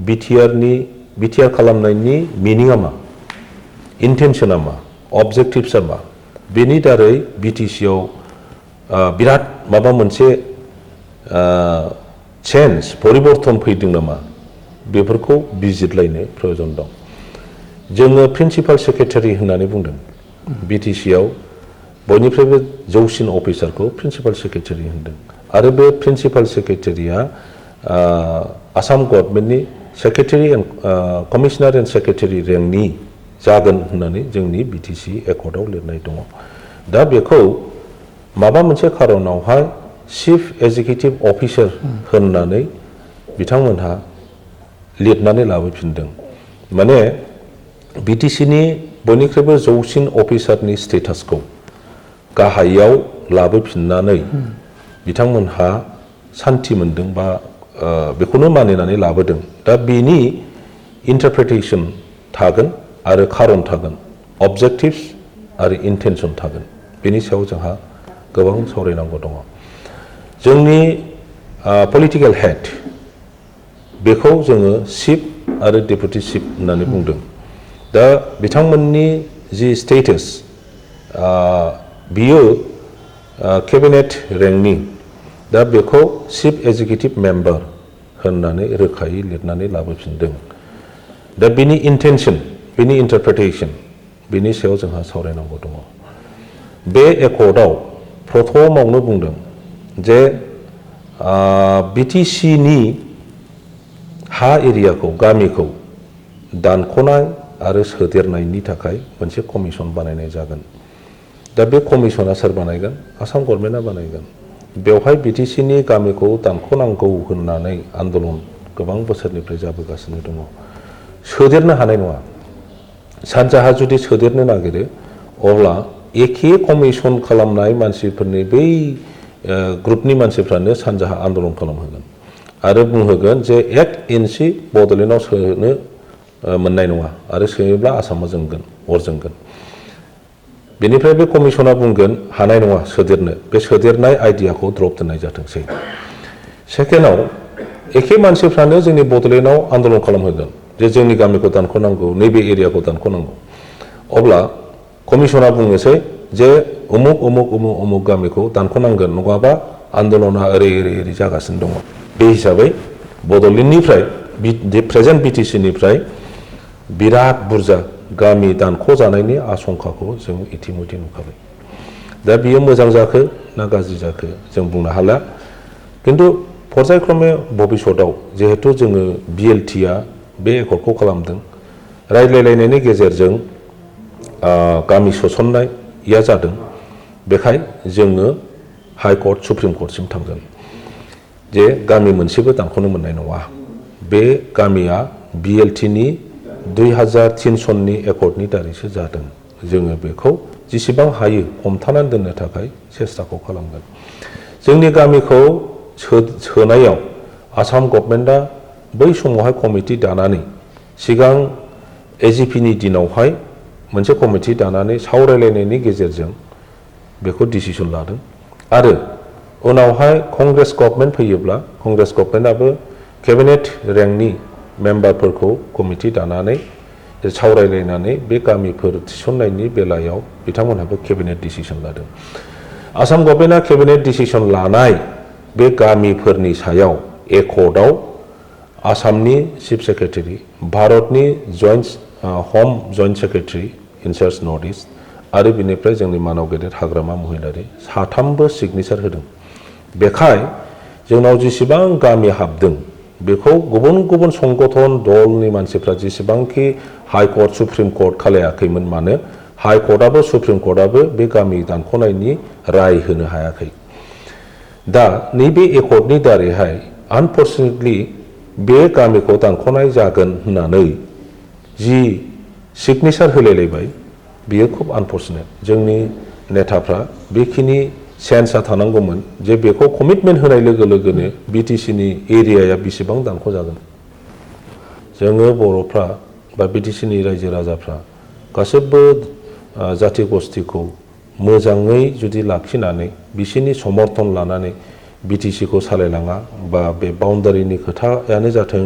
बिटिआर खालामनायनि मिनिङा मा इन्टेनसना मा अबजेक्टिभसा मा बेनि दारै बिटिसिआव बिराद माबा मोनसे चेन्ज परिबर्तन फैदों नामा बेफोरखौ बिजिरलायनो प्रयोजन दं जोङो प्रिन्सिपाल सेक्रेटारि होननानै बुंदों बिटिसिआव बयनिफ्रायबो जौसिन अफिसारखौ प्रिन्सिपाल सेक्रेटारि होनदों आरो बे प्रिन्सिपाल सेक्रेटारिया आसाम गभर्नमेन्टनि secretary and commissioner and secretary रेंकनि जागोन होननानै जोंनि बिटिसि एकर्डआव लिरनाय दङ दा बेखौ माबा मोनसे खारनावहाय चिफ एग्जिकिउटिभ अफिसार होननानै बिथांमोनहा लिरनानै लाबोफिनदों माने बिटिसिनि बयनिख्रुइबो जौसिन अफिसारनि स्टेटासखौ गाहायाव लाबोफिननानै बिथांमोनहा सान्थि मोनदों बा बेखौनो मानिनानै लाबोदों। दा बेनि इन्टारप्रिटेसन थागोन आरो खारन थागोन, अबजेक्टिभ्स आरो इन्टेनसन थागोन। बेनि सायाव जोंहा गोबां सावरायनांगौ दङ। जोंनि पलिटिकेल हेड बेखौ जोङो चिफ आरो डेपुटि चिफ होननानै बुंदों। दा बिथांमोननि जि स्टेटास बियो केबिनेट रेंकनि, दा बेखौ चिफ एग्जिकिउटिभ मेम्बार होननानै रोखायै लिरनानै लाबोफिनदों। दा बिनि इन्टेनसन, बिनि इन्टारप्रिटेसन, बिनि सायाव जोंहा सावरायनांगौ दङ। बे एकर्डआव प्रथमावनो बुंदों जे बिटिसिनि हा एरियाखौ, गामिखौ दानख'नाय आरो सोदेरनायनि थाखाय मोनसे कमिसन बानायनाय जागोन। दा बे कमिसना सोर बानायगोन? आसाम गभर्नमेन्टआ बानायगोन। बेवहाय बिटिसिनि गामिखौ दानख'नांगौ होननानै आन्दलन गोबां बोसोरनिफ्राय जाबोगासिनो दङ। सोदेरनो हानाय नङा। सानजाहा जुदि सोदेरनो नागिरो अब्ला एखे कमिसन खालामनाय मानसिफोरनि बै ग्रुपनि मानसिफ्रानो सानजाहा आन्दलन खालामहोगोन आरो बुंहोगोन जे 1 इन्सि बड'लेण्डआव सोनो मोननाय नङा आरो सोयोब्ला आसामा जोंगोन, अर जोंगोन। बेनिफ्राय बे कमिसना बुंगोन हानाय नङा सोदेरनो, बे सोदेरनाय आइडियाखौ द्रप दोननाय जाथोंसै। सेकेन्डआव एखे मानसिफ्रानो जोंनि बड'लेण्डआव आन्दलन खालामहोगोन जे जोंनि गामिखौ दानख'नांगौ, नैबे एरियाखौ दानख'नांगौ। अब्ला कमिसना बुंनोसै जे उमुक उमुक उमुक उमुक गामिखौ दानख'नांगोन, नङाबा आन्दलना ओरै ओरै ओरै जागासिनो दङ। बे हिसाबै बड'लेण्डनिफ्राय, प्रेजेन्ट बिटिसिनिफ्राय बिराद बुरजा गामि दानख' जानायनि आशंखाखौ जों इतिमধ্যে नुखाबाय। दा बियो मोजां जाखो ना गाज्रि जाखो जों बुंनो हाला। किन्तु पर्यायक्रमे भबिष्यतआव जिहेतु जोङो बिएलटिआ बे एकर्डखौ खालामदों, रायज्लायलायनायनि गेजेरजों गामि सोसननाया जादों, बेखाय जोङो हाइकर्ट, सुप्रिम कर्टसिम थांगोन जे गामि मोनसेबो दानख'नो मोननाय नङा। बे गामिया बिएलटिनि 2003 सननि एकर्डनि दारैसो जादों। जोङो बेखौ जेसेबां हायो हमथानानै दोननो थाखाय सेस्टाखौ खालामगोन। जोंनि गामिखौ सोनायाव आसाम गभर्नमेन्टआ बै समावहाय कमिटि दानानै, सिगां एजिपिनि दिनावहाय मोनसे कमिटि दानानै सावरायलायनायनि गेजेरजों बेखौ डिसिसन लादों आरो उनावहाय कंग्रेस गभर्नमेन्ट फैयोब्ला कंग्रेस गभर्नमेन्टआबो केबिनेट रेंकनि मेम्बारफोरखौ कमिटि दानानै सावरायलायनानै बे गामिफोर थिसननायनि बेलायाव बिथांमोनहाबो केबिनेट डिसिसन लादों। आसाम गभर्नमेन्टआ केबिनेट डिसिसन लानाय बे गामिफोरनि सायाव एकर्डआव आसामनि चिफ सेक्रेटारि, भारतनि home joint secretary incharge North East आरो बिनिफ्राय जोंनि मानाव गेदेर हाग्रामा महिलारि साथामबो सिगनेचार होदों। बेखाय जोंनाव जेसेबां गामि हाबदों बेखौ गुबुन गुबुन संगठन दलनि मानसिफ्रा जेसेबांखि हाइकर्ट, सुप्रिम कर्ट खालायाखैमोन मानो, हाइकर्टआबो सुप्रिम कर्टआबो बे गामि दानख'नायनि राय होनो हायाखै। दा नैबे एकर्डनि दारैहाय आनफर्चुनेटलि बे गामिखौ दानख'नाय जागोन होननानै जि सिगनेचार होलायलायबाय, बियो खुब आनफर्चुनेट। जोंनि नेताफ्रा बेखिनि सेन्सआ थानांगौमोन जे बेखौ कमिटमेन्ट होनाय लोगो लोगोनो बिटिसिनि एरियाया बेसेबां दानख' जागोन। जोङो बर'फ्रा बा बिटिसिनि रायजो राजाफ्रा गासिबो जाथि गस्थिखौ मोजाङै जुदि लाखिनानै बिसोरनि समर्थन लानानै बिटिसिखौ सालायलाङा, बा बे बाउन्डारिनि खोथायानो जाथों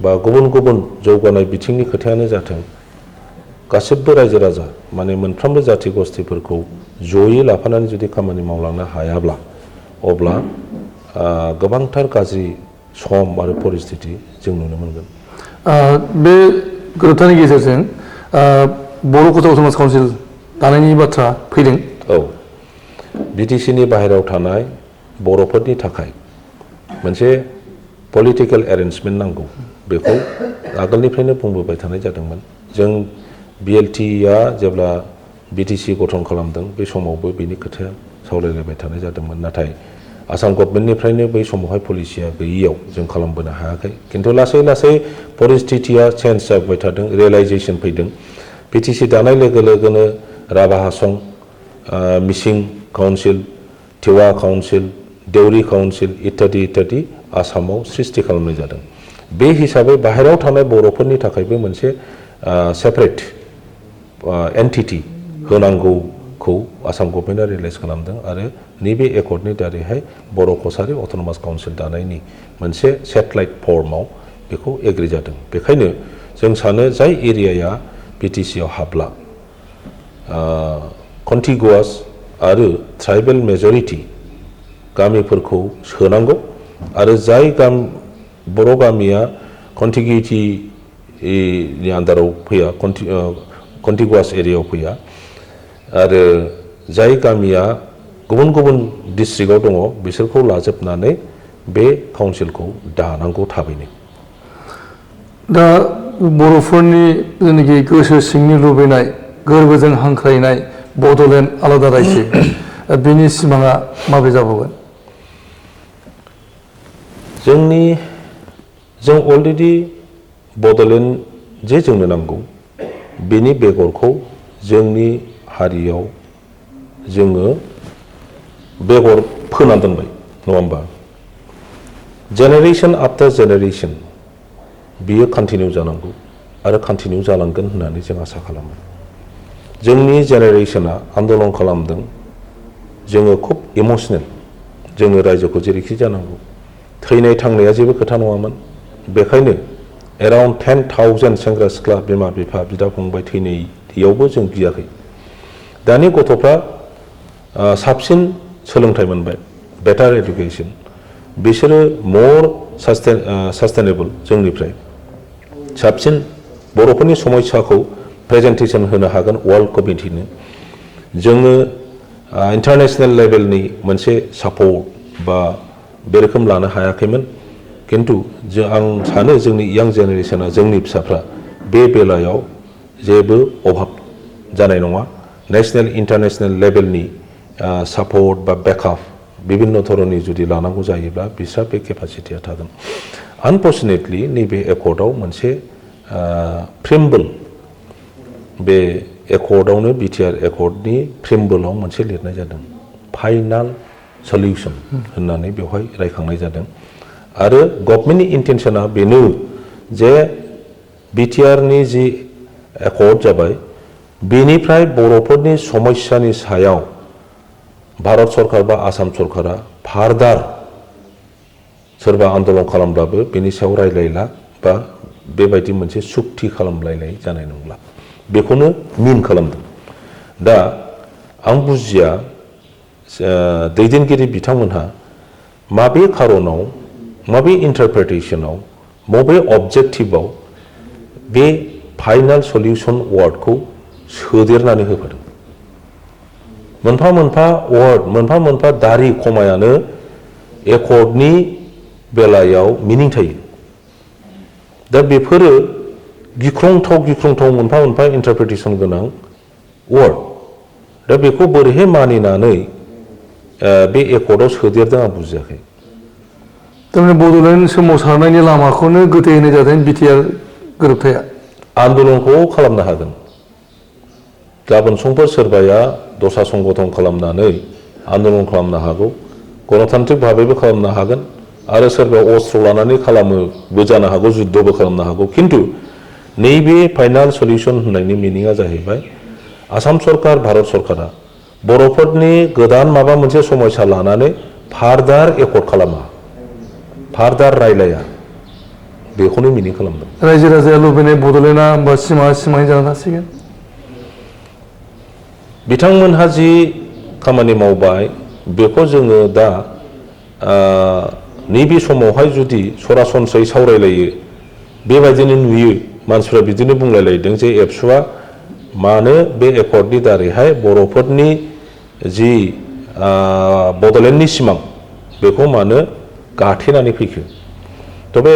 बा गुबुन गुबुन जौगानाय बिथिंनि खोथायानो जाथों, गासिबो रायजो राजा माने मोनफ्रोमबो जाथि गस्थिफोरखौ जयै लाफानानै जुदि खामानि मावलांनो हायाब्ला अब्ला गोबांथार गाज्रि सम आरो परिस्थिति जों नुनो मोनगोन। बे गोरोबथानि गेजेरजों बर' गथ' समाज काउन्सिल दानायनि बाथ्रा फैदों। औ, बिटिसिनि बाहेरायाव थानाय बर'फोरनि थाखाय मोनसे पलिटिकेल एरेन्जमेन्ट नांगौ, बेखौ आगोलनिफ्रायनो बुंबोबाय थानाय जादोंमोन। जों बिएलटिआ जेब्ला बिटिसि गठन खालामदों बे समावबो बिनि खोथाया सावरायलायबाय थानाय जादोंमोन। नाथाय आसाम गभर्नमेन्टनिफ्रायनो बै समावहाय पलिसिया गैयैयाव जों खालामबोनो हायाखै। किन्तु लासै लासै परिस्थितिया चेन्ज जाबाय थादों, रियेलाइजेसन फैदों। बिटिसि दानाय लोगो लोगोनो राभा हासं मिसिं काउन्सिल टिवा काउन्सिल देउरि काउन्सिल इत्यादि इत्यादि आसामाव सृष्टि खालामनाय जादों बे हिसाबै बाहेरायाव थानाय बर'फोरनि थाखायबो मोनसे सेपारेट एन्टिटी होनांगौखौ आसाम गभर्नमेन्टआ रियेलाइज खालामदों आरो नैबे एकर्डनि दारैहाय बर' कसारि अट'नमास काउन्सिल दानायनि मोनसे सेटेलाइट फर्माव बेखौ एग्रि जादों बेखायनो जों सानो जाय एरियाया बिटिसिआव हाबला कन्टिगुवास आरो ट्राइबेल मेजरिटी गामिफोरखौ सोनांगौ आरो जाय बर' गामिया कन्टिगिउटिनि आन्दाराव फैया कन्टिगुवास एरियायाव फैया आरो जाय गामिया गुबुन गुबुन डिस्ट्रिक्टआव दङ बिसोरखौ लाजोबनानै बे काउन्सिलखौ दानांगौ थाबैनो दा बर'फोरनि जेनाखि गोसो सिंनि लुबैनाय गोरबोजों हांख्रायनाय बड'लेण्ड आलादा रायजो बेनि सिमाङा माबे जाबावगोन जों अलरेडि बड'लेण्ड जे जोंनो नांगौ बेनि बेगरखौ जोंनि हारियाव जोङो बेगर फोना दोनबाय नङा होमबा जेनेरेशन आफ्टर जेनेरेशन बियो कन्टिनिउ जानांगौ आरो कन्टिनिउ जालांगोन होननानै जों आसा खालामो जोंनि जेनेरेशना आन्दलन खालामदों जोङो खुब इमोशनेल जोङो रायजोखौ जेरैखि जानांगौ थैनाय थांनाया जेबो खोथा नङामोन बेखायनो एराउन्ड 10,000 सेंग्रा सिख्ला बिमा बिफा बिदा फंबाय थैनायावबो जों गियाखै दानि गथ'फ्रा साबसिन सोलोंथाइ मोनबाय बेटार एडुकेशन बिसोरो मर सास्टेनेबल जोंनिफ्राय साबसिन बर'फोरनि समस्याखौ प्रेजेन्टेसन होनो हागोन वर्ल्ड कमिटिनो जोङो इन्टारनेशनेल लेभेलनि मोनसे सापर्ट बा बे रोखोम लानो हायाखैमोन किन्तु आं सानो जोंनि यां जेनेरेशना जोंनि फिसाफ्रा बे बेलायाव जेबो अभाब जानाय नङा नेशनेल इन्टारनेशनेल लेभेलनि सापर्ट बा बेकआप विभिन्न धरननि जुदि लानांगौ जायोब्ला बिस्रा बे केपासिटिया थागोन आनफर्चुनेटलि नैबे एकर्डआव मोनसे प्रिम्बल बे एकर्डआवनो बिटिआर एकर्डनि प्रिम्बलाव मोनसे लिरनाय जादों फाइनाल सल्युशन होननानै बेवहाय रायखांनाय जादों आरो गभर्नमेन्टनि इन्टेनसना बेनो जे बिटिआरनि जि एकर्ड जाबाय बेनिफ्राय बर'फोरनि समस्यानि सायाव भारत सरकार बा आसाम सरकारा फार्दार सोरबा आन्दलन खालामब्लाबो बेनि सायाव रायलायला बा बेबायदि मोनसे सुक्ति खालामलायनाय जानाय नंला बेखौनो मिन खालामदों दा आं बुजिया दैदेनगिरि बिथांमोनहा माबे खारनाव माबे इन्टारप्रिटेसनाव मबे अबजेक्टिभआव बे फाइनाल सल्युशन वार्डखौ सोदेरनानै होफादों मोनफा मोनफा वार्ड मोनफा मोनफा दारि खमायानो एकर्डनि बेलायाव मिनिं थायो दा बेफोरो गिख्रंथाव मोनफा मोनफा इन्टारप्रिटेसन गोनां वार्ड दा बेखौ बोरैहाय मानिनानै बे एकर्डआव सोदेरदों आं बुजियाखै थारमाने बड'लेण्ड सोमावसारनायनि लामाखौनो गोथै होनाय जादों बिटिआर गोरोबथाया आन्दलनखौ खालामनो हागोन गाबोन समफोर सोरबाया दस्रा संगठन खालामनानै आन्दलन खालामनो हागौ गणतान्त्रिक भाबैबो खालामनो हागोन आरो सोरबाया अस्त्र लानानै खालामोबो जानो हागौ जुद्धबो खालामनो हागौ किन्तु नैबे फाइनाल सल्युशन होननायनि मिनिङा जाहैबाय आसाम सरकार भारत सरकारा बर'फोरनि गोदान माबा मोनसे समस्या लानानै फार्दार एकर्ड खालामा फार्दार रायलाया बेखौनो मिनिं खालामदों रायजो राजाया लुबैनाय बड'लेण्डआ होमबा सिमाङै जाना थासिगोन बिथांमोनहा जि खामानि मावबाय बेखौ जोङो दा नैबे समावहाय जुदि सरासनस्रायै सावरायलायो बेबायदिनो नुयो मानसिफ्रा बिदिनो बुंलायलायदों जे एबसुआ मानो बे एकर्डनि दारैहाय बर'फोरनि जि बड'लेण्डनि सिमां बेखौ मानो गाथेनानै फैखो तबे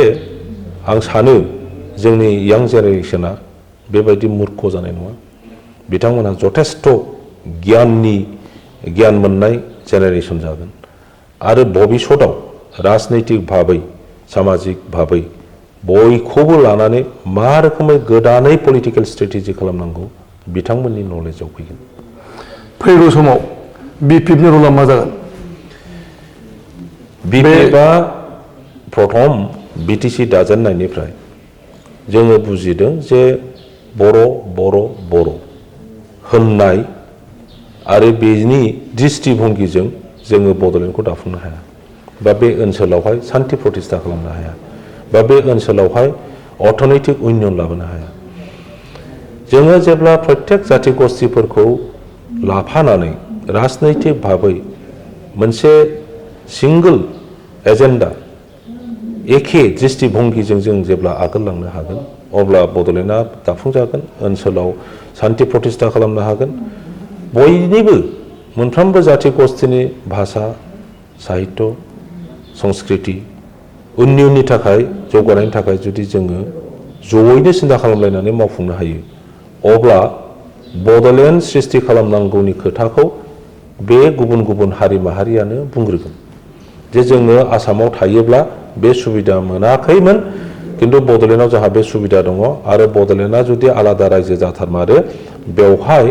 आं सानो जोंनि यां जेनेरेशना बेबायदि मुर्ख जानाय नङा बिथांमोनहा जथेस्थ गियान मोननाय जेनेरेशन जागोन आरो भबिष्यताव राजनैतिक भाबै सामाजिक भाबै बयखौबो लानानै मा रोखोमै गोदानै पलिटिकेल स्ट्रेटेजि खालामनांगौ बिथांमोननि नलेजाव फैगोन। फैगौ समाव बिपिएफनि रला मा जागोन? बिपिएफआ प्रथम बिटिसि दाजेननायनिफ्राय जोङो बुजिदों जे बर' बर' बर' होननाय आरो बेनि दृष्टिभंगिजों जोङो बड'लेण्डखौ दाफुंनो हाया, बा बे ओनसोलावहाय सान्थि प्रतिष्ठा खालामनो हाया, बा बे ओनसोलावहाय अर्थनैतिक उन्नयन लाबोनो हाया। जोङो जेब्ला प्रत्येक जाति गस्थिफोरखौ लाफानानै राजनैतिक भाबै मोनसे सिंगल एजेन्डा एखे दृष्टिभंगिजों जों जेब्ला आगोललांनो हागोन, अब्ला बड'लेण्डआ दाफुंजागोन, ओनसोलाव सान्थि प्रतिष्ठा खालामनो हागोन। बयनिबो मोनफ्रोमबो जाति गस्थिनि भाषा, साहित्य, संस्कृति उन्नयननि थाखाय, जौगानायनि थाखाय जुदि जोङो जयैनो सिन्था खालामलायनानै मावफुंनो हायो, अब्ला बड'लेण्ड सृष्टि खालामनांगौनि खोथाखौ बे गुबुन गुबुन हारि माहारियानो बुंग्रोगोन जे जोङो आसामाव थायोब्ला बे सुबिदा मोनाखैमोन, किन्तु बड'लेण्डआव जोंहा बे सुबिदा दङ, आरो बड'लेण्डआ जुदि आलादा रायजो जाथारमारो बेवहाय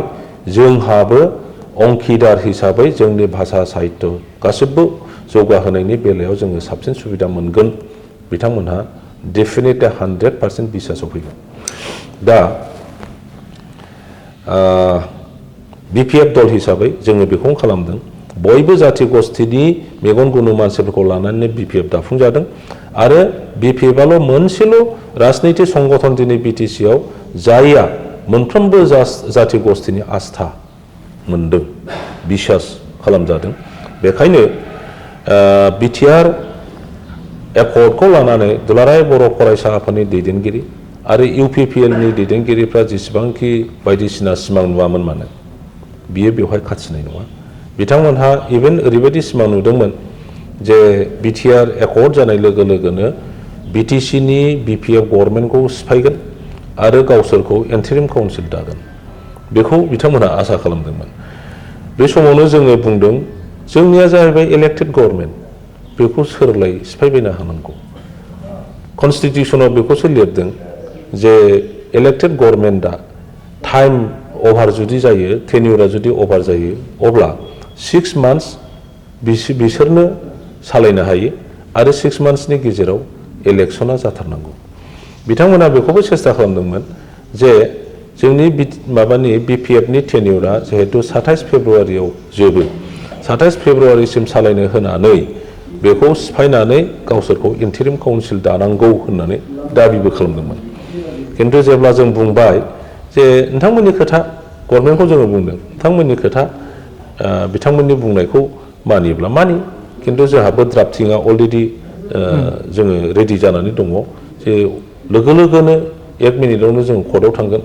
जोंहाबो अंखिदार हिसाबै जोंनि भाषा साहित्य गासिबो जौगाहोनायनि बेलायाव जोङो साबसिन सुबिदा मोनगोन। बिथांमोनहा डेफिनेटलि 100% बिसासाव फैगोन। दा बिपिएफ दल हिसाबै जोङो बेखौनो खालामदों, बयबो जाति गस्थिनि मेगन गुनु मानसिफोरखौ लानानै बिपिएफ दाफुंजादों, आरो बिपिएफआल' मोनसेल' राजनैतिक संगठन दिनै बिटिसिआव जायआ मोनफ्रोमबो जाति गस्थिनि आस्था मोनदों, बिसास खालामजादों। बेखायनो बिटिआर एकर्डखौ लानानै दुलाराय बर' फरायसा आफादनि दैदेनगिरि आरो इउपिपिएलनि दैदेनगिरिफ्रा जेसेबांखि बायदिसिना सिमां नुवामोन मानो, बियो बेवहाय खाथिनाय नङा। बिथांमोनहा इभेन ओरैबायदि सिमां नुदोंमोन जे बिटिआर एकर्ड जानाय लोगो लोगोनो बिटिसिनि बिपिएफ गभर्नमेन्टखौ सिफायगोन आरो गावसोरखौ इन्टारिम काउन्सिल दागोन, बेखौ बिथांमोनहा आसा खालामदोंमोन। बे समावनो जोङो बुंदों जोंनिया जाहैबाय इलेक्टेड गभर्नमेन्ट, बेखौ सोरलाय सिफायबायनो हानांगौ। कनस्टिटिउसनाव बेखौसो लिरदों जे इलेक्टेड गभर्नमेन्टआ टाइम अभार जुदि जायो, टेन्युरा जुदि अभार जायो, अब्ला 6 मान्थ्स बिसोरनो सालायनो हायो, आरो 6 मान्थ्सनि गेजेराव इलेक्शना जाथारनांगौ। बिथांमोना बेखौबो सेस्था खालामदोंमोन जे जोंनि माबानि बिपिएफनि टेन्युरा जिहेतु 27 फेब्रुवारियाव जोबो, 27 फेब्रुवारिसिम सालायनो होनानै बेखौ सिफायनानै गावसोरखौ इन्टारिम काउन्सिल दानांगौ होननानै दाबिबो खालामदोंमोन। किन्तु जेब्ला जों बुंबाय जे नोंथांमोननि खोथा, गभर्नमेन्टखौ जोङो बुंदों नोंथांमोननि खोथा, बिथांमोननि बुंनायखौ मानियोब्ला मानि, किन्तु जोंहाबो ड्राफ्टिंआ अलरेडि जोङो रेडि जानानै दङ जे लोगो लोगोनो 1 मिनिटावनो जों कर्टआव थांगोन,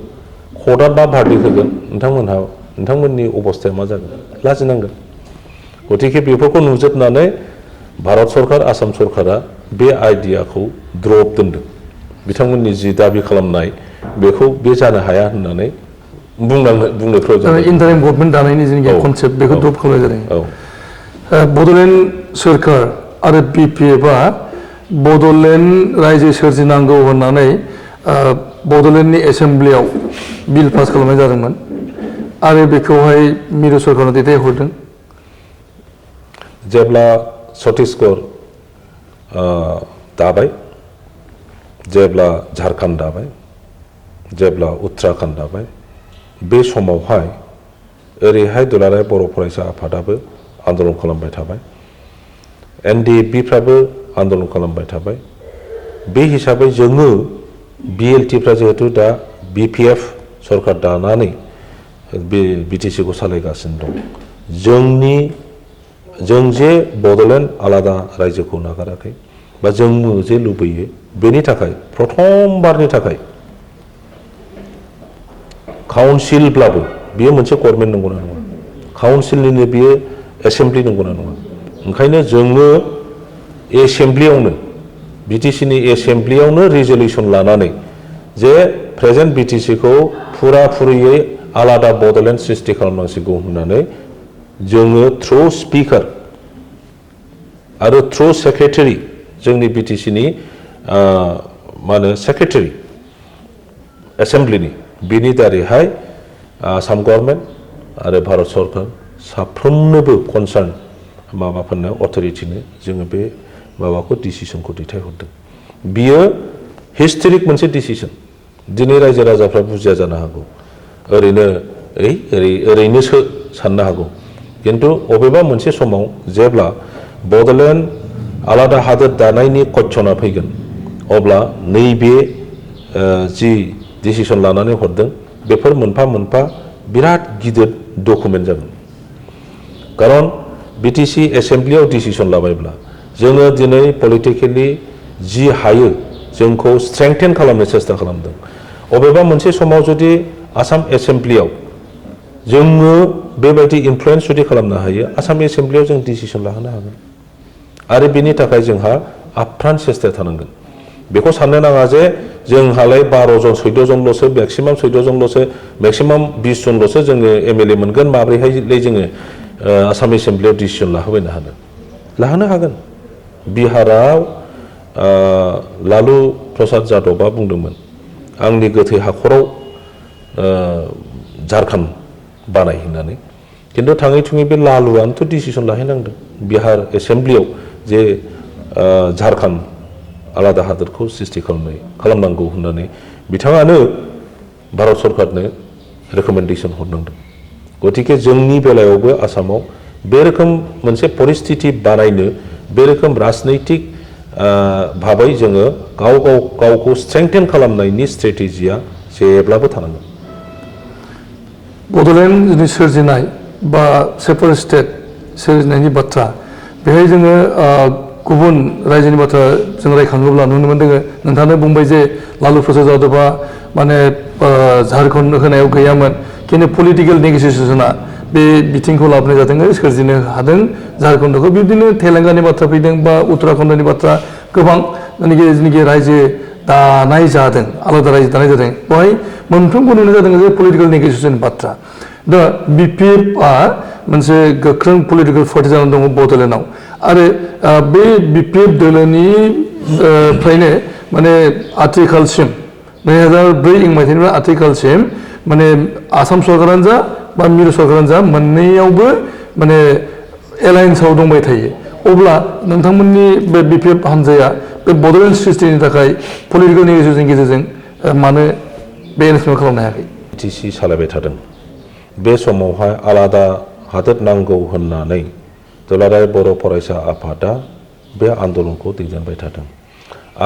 कर्टआ मा भार्डिक्ट होगोन नोंथांमोननि अबस्थाया मा जागोन, लाजिनांगोन। गतिके बेफोरखौ नुजोबनानै भारत सरकार, आसाम सरकारा बे आइडियाखौ द्रप दोनदों। बिथांमोननि जि दाबि खालामनाय बेखौ बे जानो हाया होननानै बुंनायफ्राव जों इन्टारिम गभर्नमेन्ट दानायनि जेनाखि कनसेप्ट बेखौ द्रप खालामनाय जादों। बड'लेण्ड सोरखार आरो बिपिएफआ बड'लेण्ड रायजो सोरजिनांगौ होननानै बड'लेण्डनि एसेम्ब्लियाव बिल पास खालामनाय जादोंमोन, आरो बेखौहाय मिरु सरकारनो दैथायहरदों। जेब्ला छत्तीसगढ़ दाबाय, जेब्ला झारखन्ड दाबाय, जेब्ला उत्तराखन्ड दाबाय, बे समावहाय ओरैहाय दुलाराय बर' फरायसा आफादाबो आन्दलन खालामबाय थाबाय, एनडिएफबिफ्राबो आन्दलन खालामबाय थाबाय। बे हिसाबै जोङो बिएलटिफ्रा जिहेतु दा बिपिएफ सरकार दानानै बे बिटिसिखौ सालायगासिनो दं, जों जे बड'लेण्ड आलादा रायजोखौ नागाराखै, बा जों जे लुबैयो, बेनि थाखाय प्रथमबारनि थाखाय काउन्सिलब्लाबो बियो मोनसे गभर्नमेन्ट नंगौना नङा, काउन्सिलनिनो बियो एसेम्ब्लि नंगौना नङा। ओंखायनो जोङो एसेम्ब्लियावनो, बिटिसिनि एसेम्ब्लियावनो रिजलिउसन लानानै जे प्रेजेन्ट बिटिसिखौ फुराफुरियै आलादा बड'लेण्ड सृष्टि खालामनांसिगौ होननानै जोङो थ्रु स्पिकार आरो थ्रु सेक्रेटारि, जोंनि बिटिसिनि मा होनो सेक्रेटारि एसेम्ब्लिनि, बिनि दारैहाय आसाम गभर्नमेन्ट आरो भारत सरकार साफ्रोमनोबो कनसार्न माबाफोरनो अथरिटिनो जोङो बे माबाखौ डिसिसनखौ दैथायहरदों बियो हिस्टोरिक मोनसे डिसिसन दिनै रायजो राजाफ्रा बुजिया जानो हागौ ओरैनोसो साननो हागौ किन्तु अबेबा मोनसे समाव जेब्ला बड'लेण्ड आलादा हादोर दानायनि कच्छना फैगोन अब्ला नैबे जि डिसिसन लानानै हरदों बेफोर मोनफा मोनफा बिराद गिदिर डकुमेन्ट जागोन खारन बिटिसि एसेम्ब्लियाव डिसिसन लाबायब्ला जोङो दिनै पलिटिकेलि जि हायो जोंखौ स्ट्रेंथेन खालामनो सेस्था खालामदों अबेबा मोनसे समाव जुदि आसाम एसेम्ब्लियाव जोङो बेबायदि इनफ्लुयेन्स जुदि खालामनो हायो आसाम एसेम्ब्लियाव जों डिसिसन लाहोनो हागोन आरो बेनि थाखाय जोंहा आप्रान सेस्था थानांगोन बेखौ साननो नाङा जे जोंहालाय 12 जन 14 जनल'सो मेक्सिमाम 14 जनल'सो मेक्सिमाम 20 जनल'सो जोङो एमएलए मोनगोन माब्रैहाय जोङो आसाम एसेम्ब्लियाव डिसिसन लाहोनो हागोन बिहाराव लालु प्रसाद जादबआ बुंदोंमोन आंनि गोथै हाखराव झारखन्ड बानाय होननानै किन्तु थाङै थुङै बे लालुआनोथ' डिसिसन लाहैनांदों बिहार एसेम्ब्लियाव जे झारखन्ड आलादा हादोरखौ सृष्टि खालामनांगौ होननानै बिथाङानो भारत सरकारनो रेकमेन्डेसन हरनांदों गतिके जोंनि बेलायावबो आसामाव बे रोखोम मोनसे परिस्थिति बानायनो बे रोखोम राजनैतिक भाबै जोङो गावखौ स्ट्रेंथेन खालामनायनि स्ट्रेटेजिया जेब्लाबो थानांगोन बड'लेण्ड सोरजिनाय बा सेपारेट स्टेट सोरजिनायनि बाथ्रा बेहाय जोङो गुबुन रायजोनि बाथ्रा जों रायखाङोब्ला नुनो मोन्दों नोंथाङानो बुंबाय जे लालु प्रसाद जादबआ माने झारखन्ड होनायाव गैयामोन किन्तु पलिटिकेल नेगोसिएसना बे बिथिंखौ लाबोनाय जादों सोरजिनो हादों झारखन्डखौ बिदिनो तेलेंगानानि बाथ्रा फैदों बा उत्तराखन्डनि बाथ्रा गोबां जेनाखि रायजो दानाय जादों आलादा रायजो दानाय जादों बेवहाय मोनफ्रोमबो नुनाय जादों जे पलिटिकेल नेगोसिएसन बाथ्रा दा बिपिएफआ मोनसे गोख्रों पलिटिकेल पार्टि जानानै दङ बड'लेण्डआव आरो बे बिपिएफ दोलोनि फ्रायनो माने आथिखालसिम 2004 मायथाइनिफ्राय आथिखालसिम माने आसाम सरकारानो जा बा मिरु सरकारानो जा मोननैयावबो माने एलायन्सआव दंबाय थायो अब्ला नोंथांमोननि बे बिपिएफ हान्जाया बे बड'लेण्ड सृष्टिनि थाखाय पलिटिकेल नेगोसिएसननि गेजेरजों मानो बे एरेन्जमेन्ट खालामनो हायाखै बिटिसि सालायबाय थादों बे समावहाय आलादा हादोर नांगौ होननानै दुलाराय बर' फरायसा आफादा बे आन्दलनखौ दैदेनबाय थादों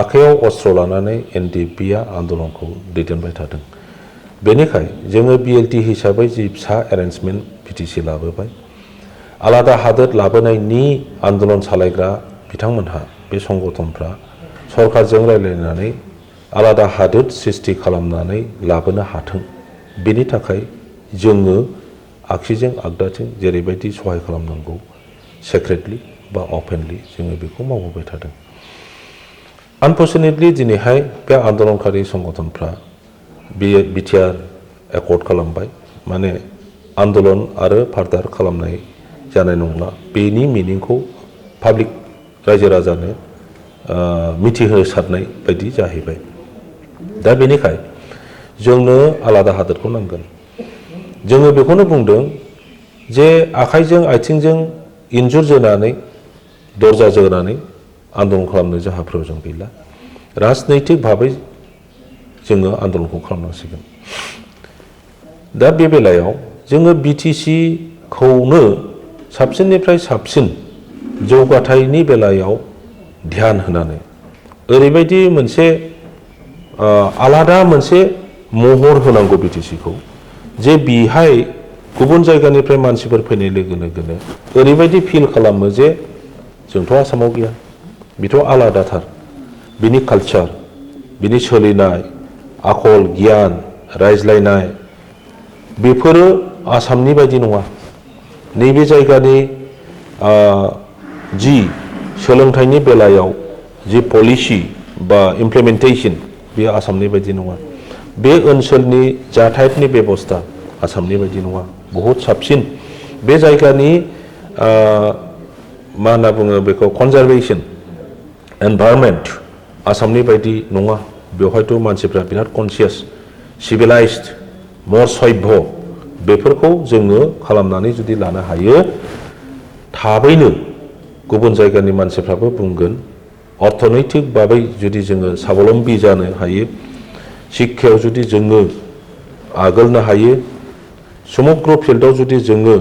आखायाव अस्त्र लानानै एनडिएफबिआ आन्दलनखौ दैदेनबाय थादों बेनिखाय जोङो बिएलटि हिसाबै जि फिसा एरेन्जमेन्ट बिटिसि लाबोबाय आलादा हादोर लाबोनायनि आन्दलन सालायग्रा बिथांमोनहा बे संगठनफ्रा सरकारजों रायज्लायनानै आलादा हादोर सृष्टि खालामनानै लाबोनो हाथों बेनि थाखाय जोङो आगसिजों आगदाथिं जेरैबायदि सहाय खालामनांगौ सेक्रेटलि बा अपेनलि जोङो बेखौ मावबोबाय थादों आनफर्चुनेटलि दिनैहाय बे आन्दलनकारि संगठनफ्रा बिटिआर एकर्ड खालामबाय माने आन्दलन आरो फार्दार खालामनाय जानाय नंला बेनि मिनिंखौ पाब्लिक रायजो राजानो मिथिहोसारनाय बायदि जाहैबाय दा बेनिखाय जोंनो आलादा हादोरखौ नांगोन जोङो बेखौनो बुंदों जे आखाइजों आथिंजों इन्जुर जोनानै दरजा जोनानै आन्दलन खालामनो जोंहा प्रयजन गैला राजनैतिक भाबै जोङो आन्दलनखौ खालामनांसिगोन दा बे बेलायाव जोङो बिटिसिखौनो साबसिननिफ्राय साबसिन जौगाथायनि बेलायाव ध्यान होनानै ओरैबायदि मोनसे आलादा मोनसे महर होनांगौ बिटिसिखौ जे बिहाय गुबुन जायगानिफ्राय मानसिफोर फैनाय लोगो लोगोनो ओरैबायदि फिल खालामो जे जोंथ' आसामाव गैया बेथ' आलादाथार बिनि कालचार बिनि सोलिनाय आखल गियान रायज्लायनाय बेफोरो आसामनि बायदि नङा नैबे जायगानि जि सोलोंथाइनि बेलायाव जि पलिसि बा इमप्लिमेन्टेसन बेयो आसामनि बायदि नङा बे ओनसोलनि जाथायनि बेबस्था आसामनि बायदि नङा बहुत साबसिन बे जायगानि मा होनना बुङो बेखौ कनजारभेसन एनभायरनमेन्ट आसामनि बायदि नङा बेवहायथ' मानसिफ्रा बिराद कनसियास सिभिलाइज्ड मर सभ्य बेफोरखौ जोङो खालामनानै जुदि लानो हायो थाबैनो गुबुन जायगानि मानसिफ्राबो बुंगोन अर्थनैतिक भाबै जुदि जोङो स्वाबलम्बी जानो हायो शिक्षायाव जुदि जोङो आगोलनो हायो समग्र फिल्डआव जुदि जोङो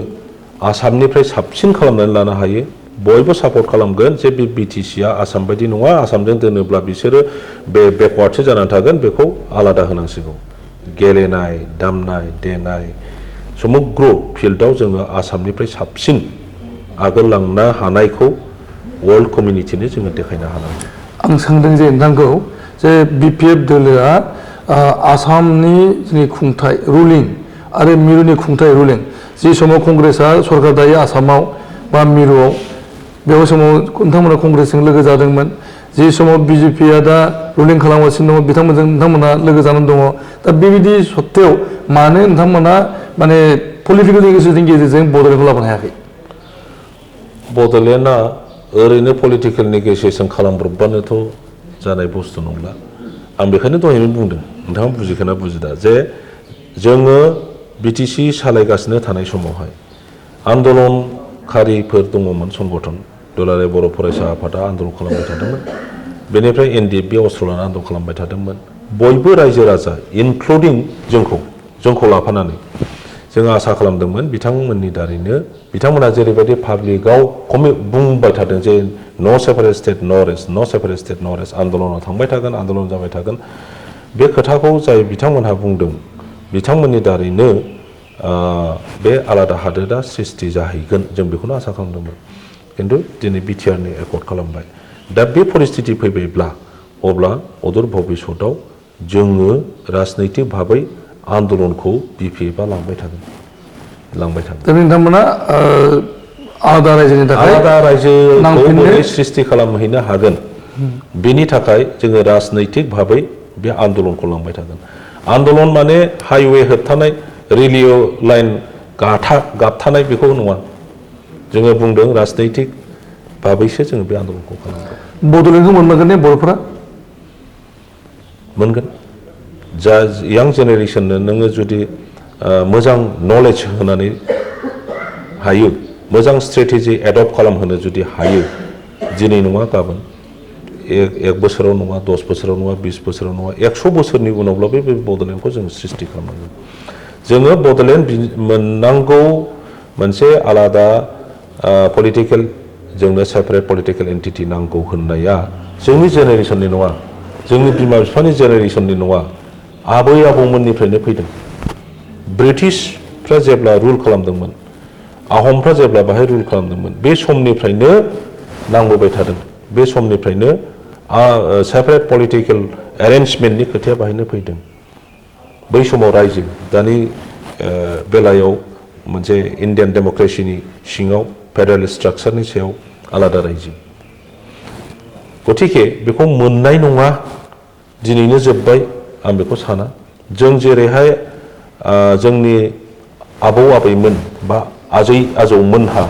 आसामनिफ्राय साबसिन खालामनानै लानो हायो बयबो सापर्ट खालामगोन जे बे बिटिसिआ आसाम बायदि नङा आसामजों दोनोब्ला बिसोरो बे बेकवार्डसो जानानै थागोन बेखौ आलादा होनांसिगौ गेलेनाय दामनाय देनाय समग्र फिल्डआव जोङो आसामनिफ्राय साबसिन आगोलांनो हानायखौ वर्ल्ड कमिउनिटिनो जोङो देखायनो हानांगौ आं सोंदों जे नोंथांखौ जे बिपिएफ दोलोआ आसामनि जोंनि खुंथाय रुलिं आरो मिरुनि खुंथाय रुलिं जि समाव कंग्रेसआ सरकार दायो आसामाव बा मिरुआव बेव समाव नोंथांमोना कंग्रेसजों लोगो जादोंमोन जि समाव बिजेपिआ दा रुलिं खालामगासिनो दङ बिथांमोनजों नोंथांमोना लोगो जानानै दङ दा बेबायदि सत्तेयाव मानो नोंथांमोना माने पलिटिकेल नेगोसिएसननि गेजेरजों बड'लेण्डखौ लाबोनो हायाखै बड'लेण्डआ ओरैनो पलिटिकेल नेगोसिएसन खालामब्रबबानोथ' जानाय बुस्थु नंला आं बेखायनो दहायनो बुंदों नोंथाङा बुजिखोना बुजिदा जे जोङो बिटिसि सालायगासिनो थानाय समावहाय आन्दलनकारिफोर दङमोन संगठन दुलाराय बर' फरायसा आफादा आन्दलन खालामबाय थादोंमोन बेनिफ्राय एनडिएफबि अस्त्र लाना आन्दलन खालामबाय थादोंमोन बयबो रायजो राजा इनक्लुडिं जोंखौ लाफानानै जों आसा खालामदोंमोन बिथांमोननि दारैनो बिथांमोना जेरैबायदि पाब्लिकआव बुंबाय थादों जे न' सेपारेट स्टेट नर्थ इस्ट न' सेपारेट स्टेट नर्थ इस्ट आन्दलनाव थांबाय थागोन आन्दलन जाबाय थागोन बे खोथाखौ जाय बिथांमोनहा बुंदों बिथांमोननि दारैनो बे आलादा हादोरा सृष्टि जाहैगोन जों बेखौनो आसा खालामदोंमोन खिन्थु दिनै बिटिआरनि एकर्ड खालामबाय दा बे परिस्थिति फैबायब्ला अब्ला अदूर भबिष्यतआव जोङो राजनैतिक भाबै आन्दलनखौ बिपिएफआ लांबाय थागोन दा नोंथांमोना आलादा रायजोनि थाखाय आलादा रायजोखौ बोरै सृष्टि खालामहैनो हागोन बेनि थाखाय जोङो राजनैतिक भाबै बे आन्दलनखौ लांबाय थागोन आन्दलन माने हाइवे होबथानाय रेलिअ लाइन गाबथानाय बेखौ नङा जोङो बुंदों राजनैतिक भाबैसो जोङो बे आन्दलनखौ खालामगोन बड'लेण्डखौ मोनगोन ने बर'फोरा मोनगोन जा यां जेनेरेसननो नोङो जुदि मोजां नलेज होनानै हायो मोजां स्ट्रेटेजि एडप्ट खालामहोनो जुदि हायो दिनै नङा गाबोन एक बोसोराव नङा 10 बोसोराव नङा 20 बोसोराव नङा 100 बोसोरनि उनावब्लाबो बे बड'लेण्डखौ जों सृष्टि खालामनांगोन जोङो बड'लेण्ड मोननांगौ मोनसे आलादा पलिटिकेल जोंनो सेपारेट पलिटिकेल एन्टिटि नांगौ होननाया जोंनि जेनेरेसननि नङा जोंनि बिमा बिफानि जेनेरेसननि नङा आबै आबौमोननिफ्रायनो फैदों ब्रिटिशफ्रा जेब्ला रुल खालामदोंमोन आहमफ्रा जेब्ला बाहाय रुल खालामदोंमोन बे समनिफ्रायनो नांबोबाय थादों बे समनिफ्रायनो सेपारेट पलिटिकेल एरेन्जमेन्टनि खोथाया बाहायनो फैदों बै समाव रायजो दानि बेलायाव मोनसे इन्डियान डेम'क्रेसिनि सिङाव फेडारेल स्ट्राक्चारनि सायाव आलादा रायजो गतिके बेखौ मोननाय नङा दिनैनो जोब्बाय आं बेखौ साना जों जेरैहाय जोंनि आबौ आबैमोन बा आजै आजौमोनहा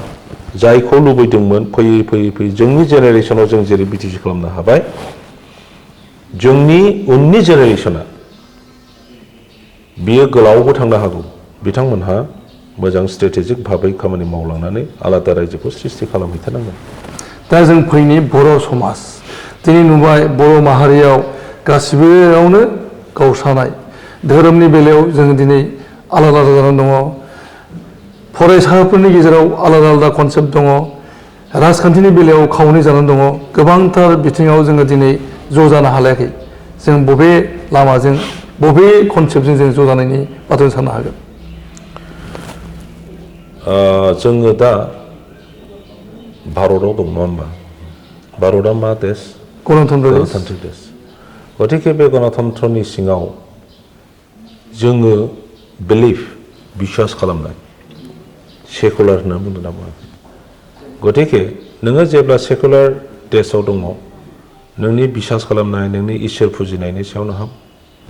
जायखौ लुबैदोंमोन फैयै फैयै जोंनि जेनेरेसनाव जों जेरै बिटिसि खालामनो हाबाय जोंनि उननि जेनेरेसना बियो गोलावबो थांनो हागौ बिथांमोनहा मोजां स्ट्रेटेजिक भाबै खामानि मावलांनानै आलादा रायजोखौ सृष्टि खालामहैथारनांगोन दा जों फैनि बर' समाज दिनै नुबाय बर' माहारियाव गासिबोयावनो गावस्रानाय धोरोमनि बेलायाव जों दिनै आलादा आलादा जानानै दङ फरायसाफोरनि गेजेराव आलादा आलादा कनसेप्ट दङ राजखान्थिनि बेलायाव खावनै जानानै दङ गोबांथार बिथिङाव जोङो दिनै ज' जानो हालायाखै जों बबे लामाजों बबे कनसेप्टजों जों ज' जानायनि बाथ्रा साननो हागोन जोङो दा भारताव दं नङा होमबा भारतआ मा देश गणतन्त्र देश गतिके बे गणतन्त्रनि सिङाव जोङो बिलिफ बिश्वास खालामनाय सेकुलार होनना बुंदों नामा गतिके नोङो जेब्ला सेकुलार देशआव दङ नोंनि बिश्वास खालामनाय नोंनि इसोर फुजिनायनि सायाव नोंहा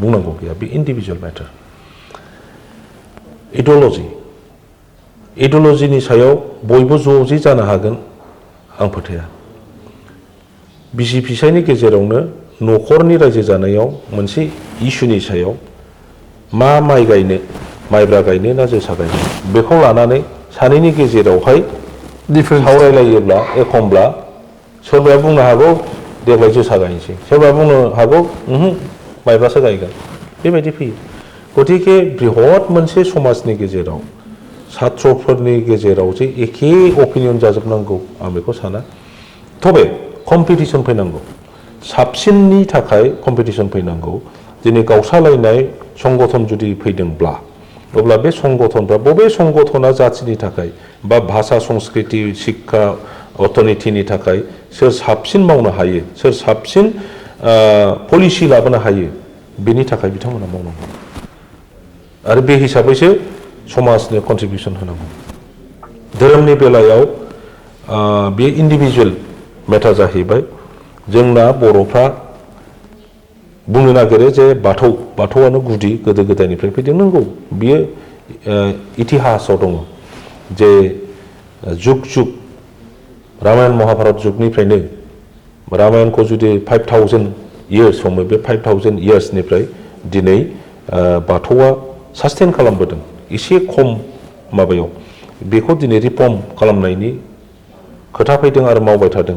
बुंनांगौ गैया बे इन्डिभिजुवेल मेटार इडिअलजिनि सायाव बयबो ज'जै जानो हागोन आं फोथाया बिसि फिसायनि गेजेरावनो न'खरनि रायजो जानायाव मोनसे इस्युनि सायाव मा माइ गायनो माइब्रा गायनो ना जोसा गायनो बेखौ लानानै सानैनि गेजेरावहाय डिफारेन्स सावरायलायोब्ला एखमब्ला सोरबाया बुंनो हागौ देग्लाय जोसा गायनोसै सोरबाया बुंनो हागौ माइब्रासो गायगोन बेबायदि फैयो गतिके बृहत मोनसे समाजनि गेजेराव सात्रफोरनि गेजेराव जे एखे अपिनियन जाजोबनांगौ आं बेखौ साना तबे कम्पिटिसन फैनांगौ साबसिननि थाखाय कम्पिटिसन फैनांगौ दिनै गावस्रालायनाय संगठन जुदि फैदोंब्ला अब्ला बे संगठनफ्रा बबे संगठना जाथिनि थाखाय बा भाषा संस्कृति शिक्षा अर्थनीतिनि थाखाय सोर साबसिन मावनो हायो सोर साबसिन पलिसि लाबोनो हायो बेनि थाखाय बिथांमोना मावनांगौ आरो बे हिसाबैसो समाजनो कन्ट्रिबिउसन होनांगौ धोरोमनि बेलायाव बे इन्डिभिजुवेल मेटार जाहैबाय जोंना बर'फ्रा बुंनो नागिरो जे बाथौआनो गुदि गोदो गोदायनिफ्राय फैदों नंगौ बियो इतिहासाव दङ जे जुग जुग रामायण महाभारत जुगनिफ्रायनो रामायणखौ जुदि 5000 इयार्स हमो बे 5000 इयार्सनिफ्राय दिनै बाथौआ सास्टेन खालामबोदों एसे खम माबायाव बेखौ दिनै रिफर्म खालामनायनि खोथा फैदों आरो मावबाय थादों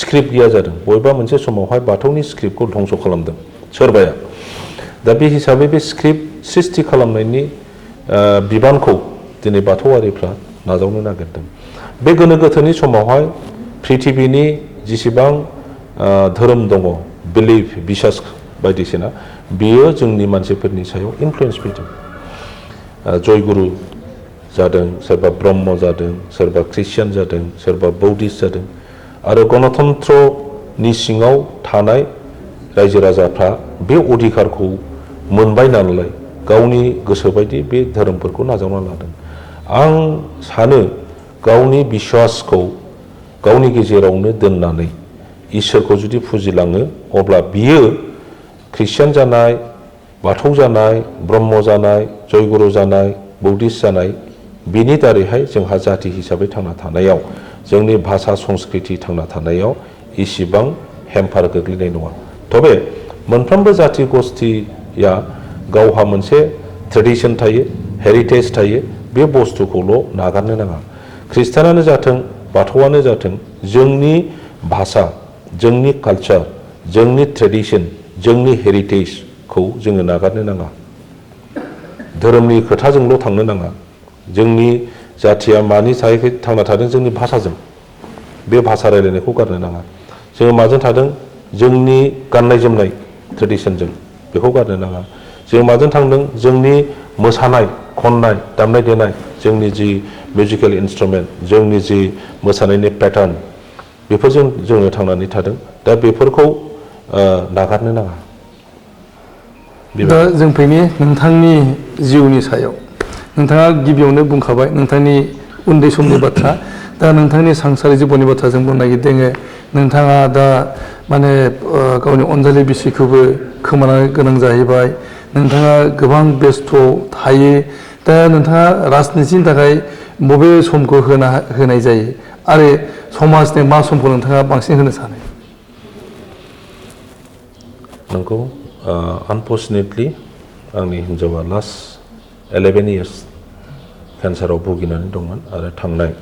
स्क्रिप्ट गैया जादों बबेबा मोनसे समावहाय बाथौनि स्क्रिप्टखौ धंस खालामदों सोरबाया दा बे हिसाबै बे स्क्रिप्ट सृष्टि खालामनायनि बिबानखौ दिनै बाथौआरिफ्रा नाजावनो नागिरदों बे गोनो गोथोनि समावहाय पृथिबिनि जेसेबां धोरोम दङ बिलिफ बिसास बायदिसिना बेयो जोंनि मानसिफोरनि सायाव इनफ्लुयेन्स फैदों जयगुरु जादों सोरबा ब्रह्म जादों सोरबा ख्रिस्टियान जादों सोरबा बौद्धिस्ट जादों आरो गणतन्त्रनि सिङाव थानाय रायजो राजाफ्रा बे अधिकारखौ मोनबाय नालाय गावनि गोसोबायदि बे धोरोमफोरखौ नाजावना लादों आं सानो गावनि बिश्वासखौ गावनि गेजेरावनो दोननानै इसोरखौ जुदि फुजिलाङो अब्ला बियो ख्रिस्टियान जानाय बाथौ जानाय ब्रह्म जानाय जयगुरु जानाय बौद्धिस्ट जानाय बिनि दारैहाय जोंहा जाति हिसाबै थांना थानायाव जोंनि भाषा संस्कृति थांना थानायाव इसिबां हेम्पार गोग्लैनाय नङा तबे मोनफ्रोमबो जाति गस्थिया गावहा मोनसे ट्रेडिशन थायो हेरिटेज थायो बे बुस्थुखौल' नागारनो नाङा ख्रिस्टानानो जाथों बाथौआनो जाथों जोंनि भाषा जोंनि कालचार जोंनि ट्रेडिशन जोंनि हेरिटेजखौ जोङो नागारनो नाङा धोरोमनि खोथाजोंल' थांनो नाङा जोंनि जाथिया मानि थाखाय थांना थादों जोंनि भाषाजों बे भाषा रायलायनायखौ गारनो नाङा जोङो माजों थादों जोंनि गाननाय जोमनाय ट्रेडिशनजों बेखौ गारनो नाङा जों माजों थांदों जोंनि मोसानाय खननाय दामनाय देनाय जोंनि जि मिउजिकेल इन्सट्रुमेन्ट जोंनि जि मोसानायनि पेटार्न बेफोरजों जोङो थांनानै थादों दा बेफोरखौ नागारनो नाङा दा जों फैनि नोंथांनि जिउनि सायाव नोंथाङा गिबियावनो बुंखाबाय नोंथांनि उन्दै समनि बाथ्रा दा नोंथांनि सांसारिक जिबननि बाथ्रा जों बुंनो नागिरदों नोंथाङा दा माने गावनि अनजालि बिसिखौबो खोमानो गोनां जाहैबाय नोंथाङा गोबां बेस्थ थायो दा नोंथाङा राजनितिनि थाखाय बबे समखौ होनाय जायो आरो समाजनि मा समखौ नोंथाङा बांसिन होनो सानो नंगौ आनफर्चुनेटलि आंनि हिन्जावा लास्ट 11 इयार्स केन्साराव भुगिनानै दंमोन आरो थांनाय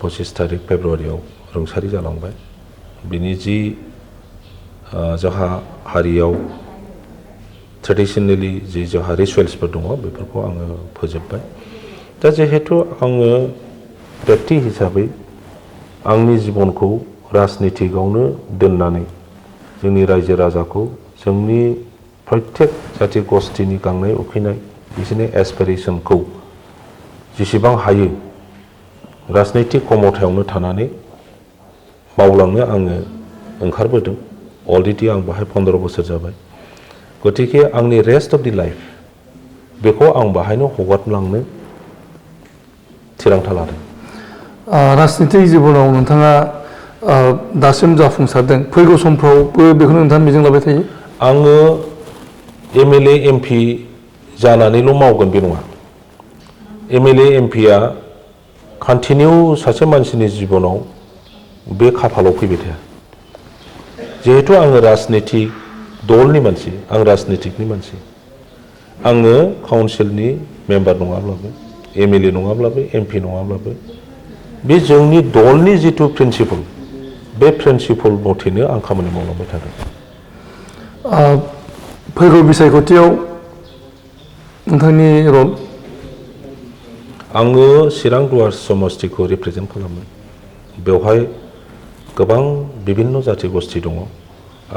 25 तारिख फेब्रुवारियाव रुंसारि जालांबाय बिनि जि जोंहा हारियाव ट्रेडिशनेलि जि जोंहा रिचुवेल्सफोर दङ बेफोरखौ आङो फोजोबबाय दा जिहेतु आङो व्यक्ति हिसाबै आंनि जिबनखौ राजनितिकआवनो दोननानै जोंनि रायजो राजाखौ जोंनि प्रत्येक जाति गस्थिनि गांनाय उखैनाय बिसोरनि एसपिरेसनखौ जेसेबां हायो राजनैतिक खमथायावनो थानानै मावलांनो आङो ओंखारबोदों अलरेडि आं बाहाय 15 बोसोर जाबाय गतिके आंनि रेस्ट अफ दि लाइफ बेखौ आं बाहायनो हगारलांनो थिरांथा लादों राजनितिक जिबनाव नोंथाङा दासिम जाफुंसारदों फैगौ समफ्रावबो बेखौनो नोंथाङा मिजिं लाबाय थायो आङो एमएलए एमपि जानानैल' मावगोन बे नङा एमएलए एमपिआ कन्टिनिउ सासे मानसिनि जिबनाव बे खाफालाव फैबाय थाया जिहेतु आङो राजनितिक दलनि मानसि आं राजनितिकनि मानसि आङो काउन्सिलनि मेम्बार नङाब्लाबो एमएलए नङाब्लाबो एमपि नङाब्लाबो बे जोंनि दलनि जिथु प्रिन्सिपल बे प्रिन्सिपल मथेनो आं खामानि मावलांबाय थादों। फैगौ बिसायख'थियाव नोंथांनि रल? आङो चिरां दुवार समस्तिखौ रिप्रेजेन्ट खालामो। बेवहाय गोबां बिभिन्न जाथि गस्थि दङ।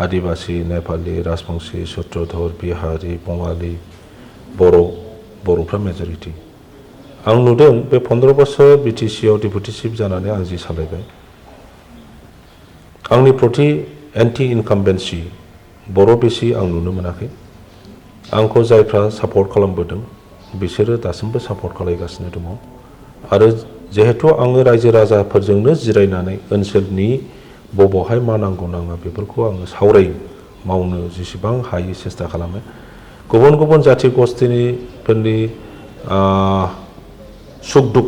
आदिबासि, नेपालि, राजबंशी, सूत्रधर, बिहारि, बङालि, बर'फ्रा मेजरिटि। आं नुदों बे 15 बोसोर बिटिसिआव डेपुटि चिफ जानानै आं जि सालायबाय, आंनि प्रति एन्टि इनकाम्बेन्सि बर' बेसि आं नुनो मोनाखै। आंखौ जायफ्रा सापर्ट खालामबोदों बिसोरो दासिमबो सापर्ट खालामगासिनो दङ। आरो जिहेतु आङो रायजो राजाफोरजोंनो जिरायनानै ओनसोलनि बबावहाय मा नांगौ नाङा बेफोरखौ आङो सावराय मावनो जेसेबां हायो सेस्था खालामो। गुबुन गुबुन जाथि गस्थिफोरनि सुख दुख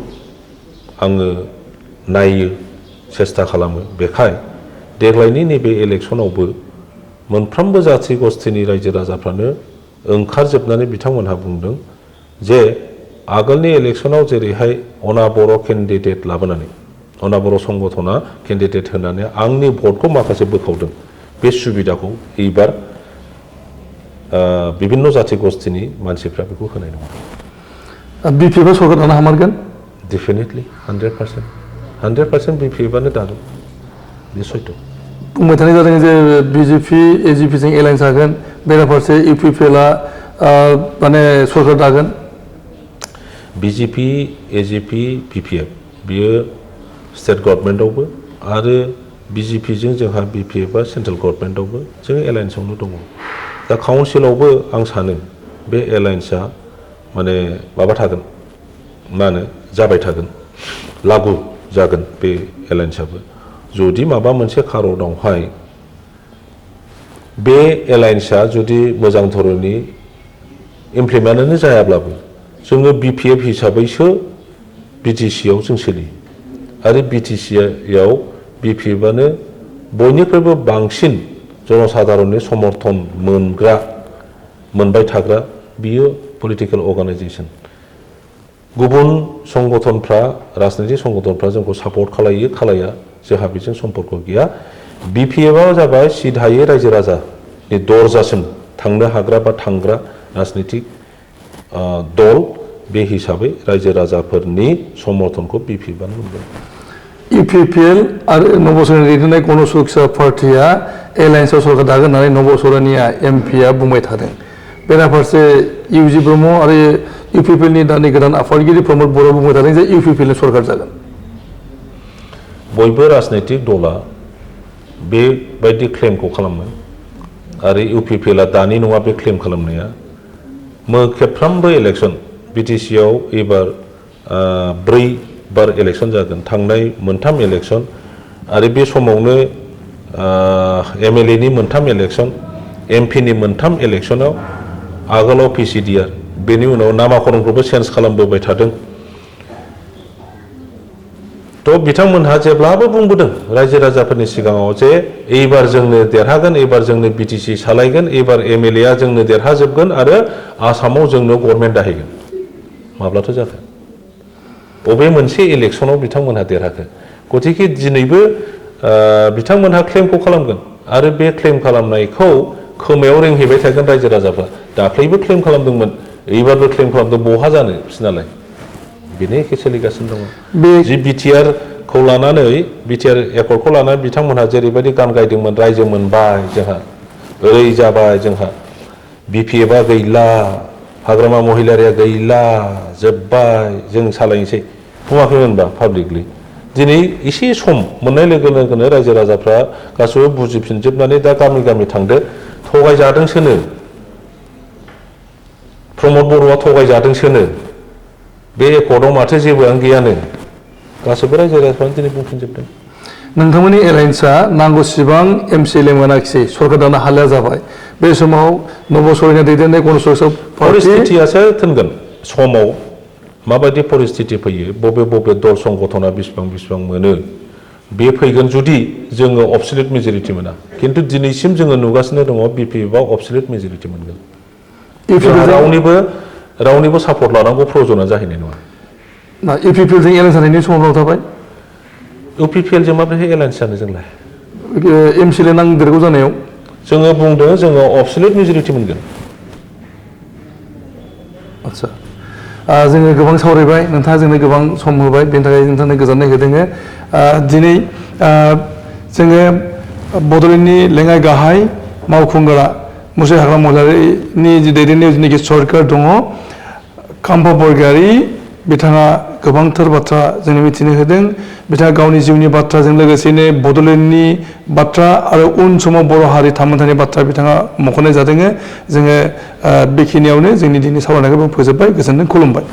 आङो नायो, सेस्था खालामो। बेखाय देग्लायनि नैबे इलेक्सनावबो मोनफ्रोमबो जाथि गस्थिनि रायजो राजाफ्रानो ओंखारजोबनानै बिथांमोनहा बुंदों जे आगोलनि इलेक्सनाव जेरैहाय अना बर' केन्डिडेट लाबोनानै अना बर' संगठना केन्डिडेट होनानै आंनि भटखौ माखासे बोखावदों, बे सुबिदाखौ एबार बिभिन्न जाथि गस्थिनि मानसिफ्रा बेखौ होनाय नङा। बिपिएफआ सरकार दानो हामारगोन? डेफिनेटलि 100% बिपिएफआनो दागोन, बे सैथो। बुंबाय थानाय जादों जे बिजेपि एजिपिजों एलायन्स जागोन, बेराफारसे इउपिपिएलआ माने सरकार दागोन। बिजेपि एजिपि बिपिएफ बियो स्टेट गभर्नमेन्टआवबो आरो बिजेपिजों जोंहा बिपिएफआ सेन्ट्रेल गभर्नमेन्टआवबो जों एलायन्सआवनो दङ। दा काउन्सिलावबो आं सानो बे एलायन्सआ माने माबा थागोन, मा होनो जाबाय थागोन, लागु जागोन बे एलायन्सआबो। जुदि माबा मोनसे खारनावहाय बे एलायन्सआ जुदि मोजां धरननि इमप्लिमेन्टआनो जायाब्लाबो जोङो बिपिएफ हिसाबैसो बिटिसिआव जों सोलियो आरो बिटिसिआव बिपिएफआनो बयनिख्रुइबो बांसिन जनसाधारननि समर्थन मोनबाय थाग्रा बियो पलिटिकेल अर्गानाइजेसन। गुबुन संगठनफ्रा राजनीतिक संगठनफ्रा जोंखौ सापर्ट खालाया जोंहा बेजों सम्पर्क गैया। बिपिएफआ जाबाय सिधायै रायजो राजानि दरजासिम थांनो हाग्रा बा थांग्रा राजनीतिक दल, बे हिसाबै रायजो राजाफोरनि समर्थनखौ बिपिएफआनो मोनगोन। इउपिपिएल आरो नबसरनि दैदेननाय गण सुरक्षा पार्टिया एलायन्सआव सरकार दागोन होननानै नबसरनिया एमपिआ बुंबाय थादों। बेराफारसे इउजि ब्रह्म आरो इउपिपिएलनि दानि गोदान आफादगिरि प्रमद बर'आ बुंबाय थादों जे इउपिपिएलनि सरकार जागोन। बयबो राजनीतिक दला बेबायदि क्लेमखौ खालामो आरो इउपिपिएलआ दानि नङा बे क्लेम खालामनाया। खेबफ्रोमबो इलेक्सन बिटिसिआव एबार 4 बार इलेक्सन जागोन, थांनाय 3 इलेक्सन आरो बे समावनो एमएलएनि 3 इलेक्सन, एमपिनि 3 इलेक्सनाव आगोलाव पिसिडिआर, बेनि उनाव नामाकरणखौबो चेन्ज खालामबोबाय थादों। थ' बिथांमोनहा जेब्लाबो बुंबोदों रायजो राजाफोरनि सिगाङाव जे एबार जोंनो देरहागोन, एबार जोंनो बिटिसि सालायगोन, एबार एमएलएआ जोंनो देरहाजोबगोन आरो आसामाव जोंनो गभर्नमेन्ट दाहैगोन। माब्लाथो जाखो? बबे मोनसे इलेक्सनाव बिथांमोनहा देरहाखो? गतिके दिनैबो बिथांमोनहा क्लेमखौ खालामगोन आरो बे क्लेम खालामनायखौ खोमायाव रोंहैबाय थागोन रायजो राजाफ्रा। दाख्लैबो क्लेम खालामदोंमोन, एबारबो क्लेम खालामदों, बहा जानो बिसोरनालाय? बेनो एखे सोलिगासिनो दङ। जि बिटिआरखौ लानानै, बिटिआर एकर्डखौ लानानै बिथांमोनहा जेरैबायदि गान गायदोंमोन, रायजो मोनबाय जोंहा, ओरै जाबाय जोंहा, बिपिएफआ गैला, हाग्रामा महिलारिया गैला, जोब्बाय, जों सालायनोसै बुङाखैमोनबा पाब्लिकलि? दिनै एसे सम मोननाय लोगो लोगोनो रायजो राजाफ्रा गासैबो बुजिफिनजोबनानै दा गामि गामि थांदो। थगायजादोंसोनो, प्रमद बर'आ थगायजादोंसोनो, बे एकर्डआव माथो जेबोआनो गैयानो, गासैबो रायजो राजाफ्रानो दिनै बुंफिनजोबदों। नोंथांमोननि एलायन्सआ नांगौसिबां एमसिएलए मोनाखिसै, सरकार दानो हालिया जाबाय। बे समाव नबसरनिया दैदेननाय गण सुरक्षा परिस्थितियासो थोनगोन समाव माबायदि परिस्थिति फैयो, बबे दल संगठना बेसेबां मोनो, बे फैगोन जुदि जोङो अबसलिउट मेजरिटि मोना। खिन्थु दिनैसिम जोङो नुगासिनो दङ बिपिएफआव अबसलिउट मेजरिटि मोनगोन। रावनिबो सापर्ट लानांगौ प्रयोजना जाहैनाय नङा ना इउपिपिएल जों एलायन्स जानायनि समाव थाबाय इउपिपिएल जों माबोरैहाय एलायन्स जानो जोंलाय एमसिएलए नांदेरगौ जानायाव जोङो बुंदों जोङो अबसलिउट मेजरिटि मोनगोन आदसा जोङो गोबां सावरायबाय नोंथाङा जोंनो गोबां सम होबाय बेनि थाखाय नोंथांनो गोजोननाय होदों दिनै जोङो बड'लेण्डनि लेङाइ गाहाय मावखुंगोरा मुसे हाग्राम महिलारिनि जि दैदेननायाव जिनाखि सरकार दङ खाम्फा बरगयारि बिथाङा गोबांथार बाथ्रा जोंनो मिथिनो होदों बिथाङा गावनि जिउनि बाथ्राजों लोगोसेनो बड'लेण्डनि बाथ्रा आरो उन समाव बर' हारि थामोनथानि बाथ्रा बिथाङा मख'नाय जादों जोङो बेखिनियावनो जोंनि दिनै सावरायनायखौ फोजोबबाय गोजोनथों खुलुमबाय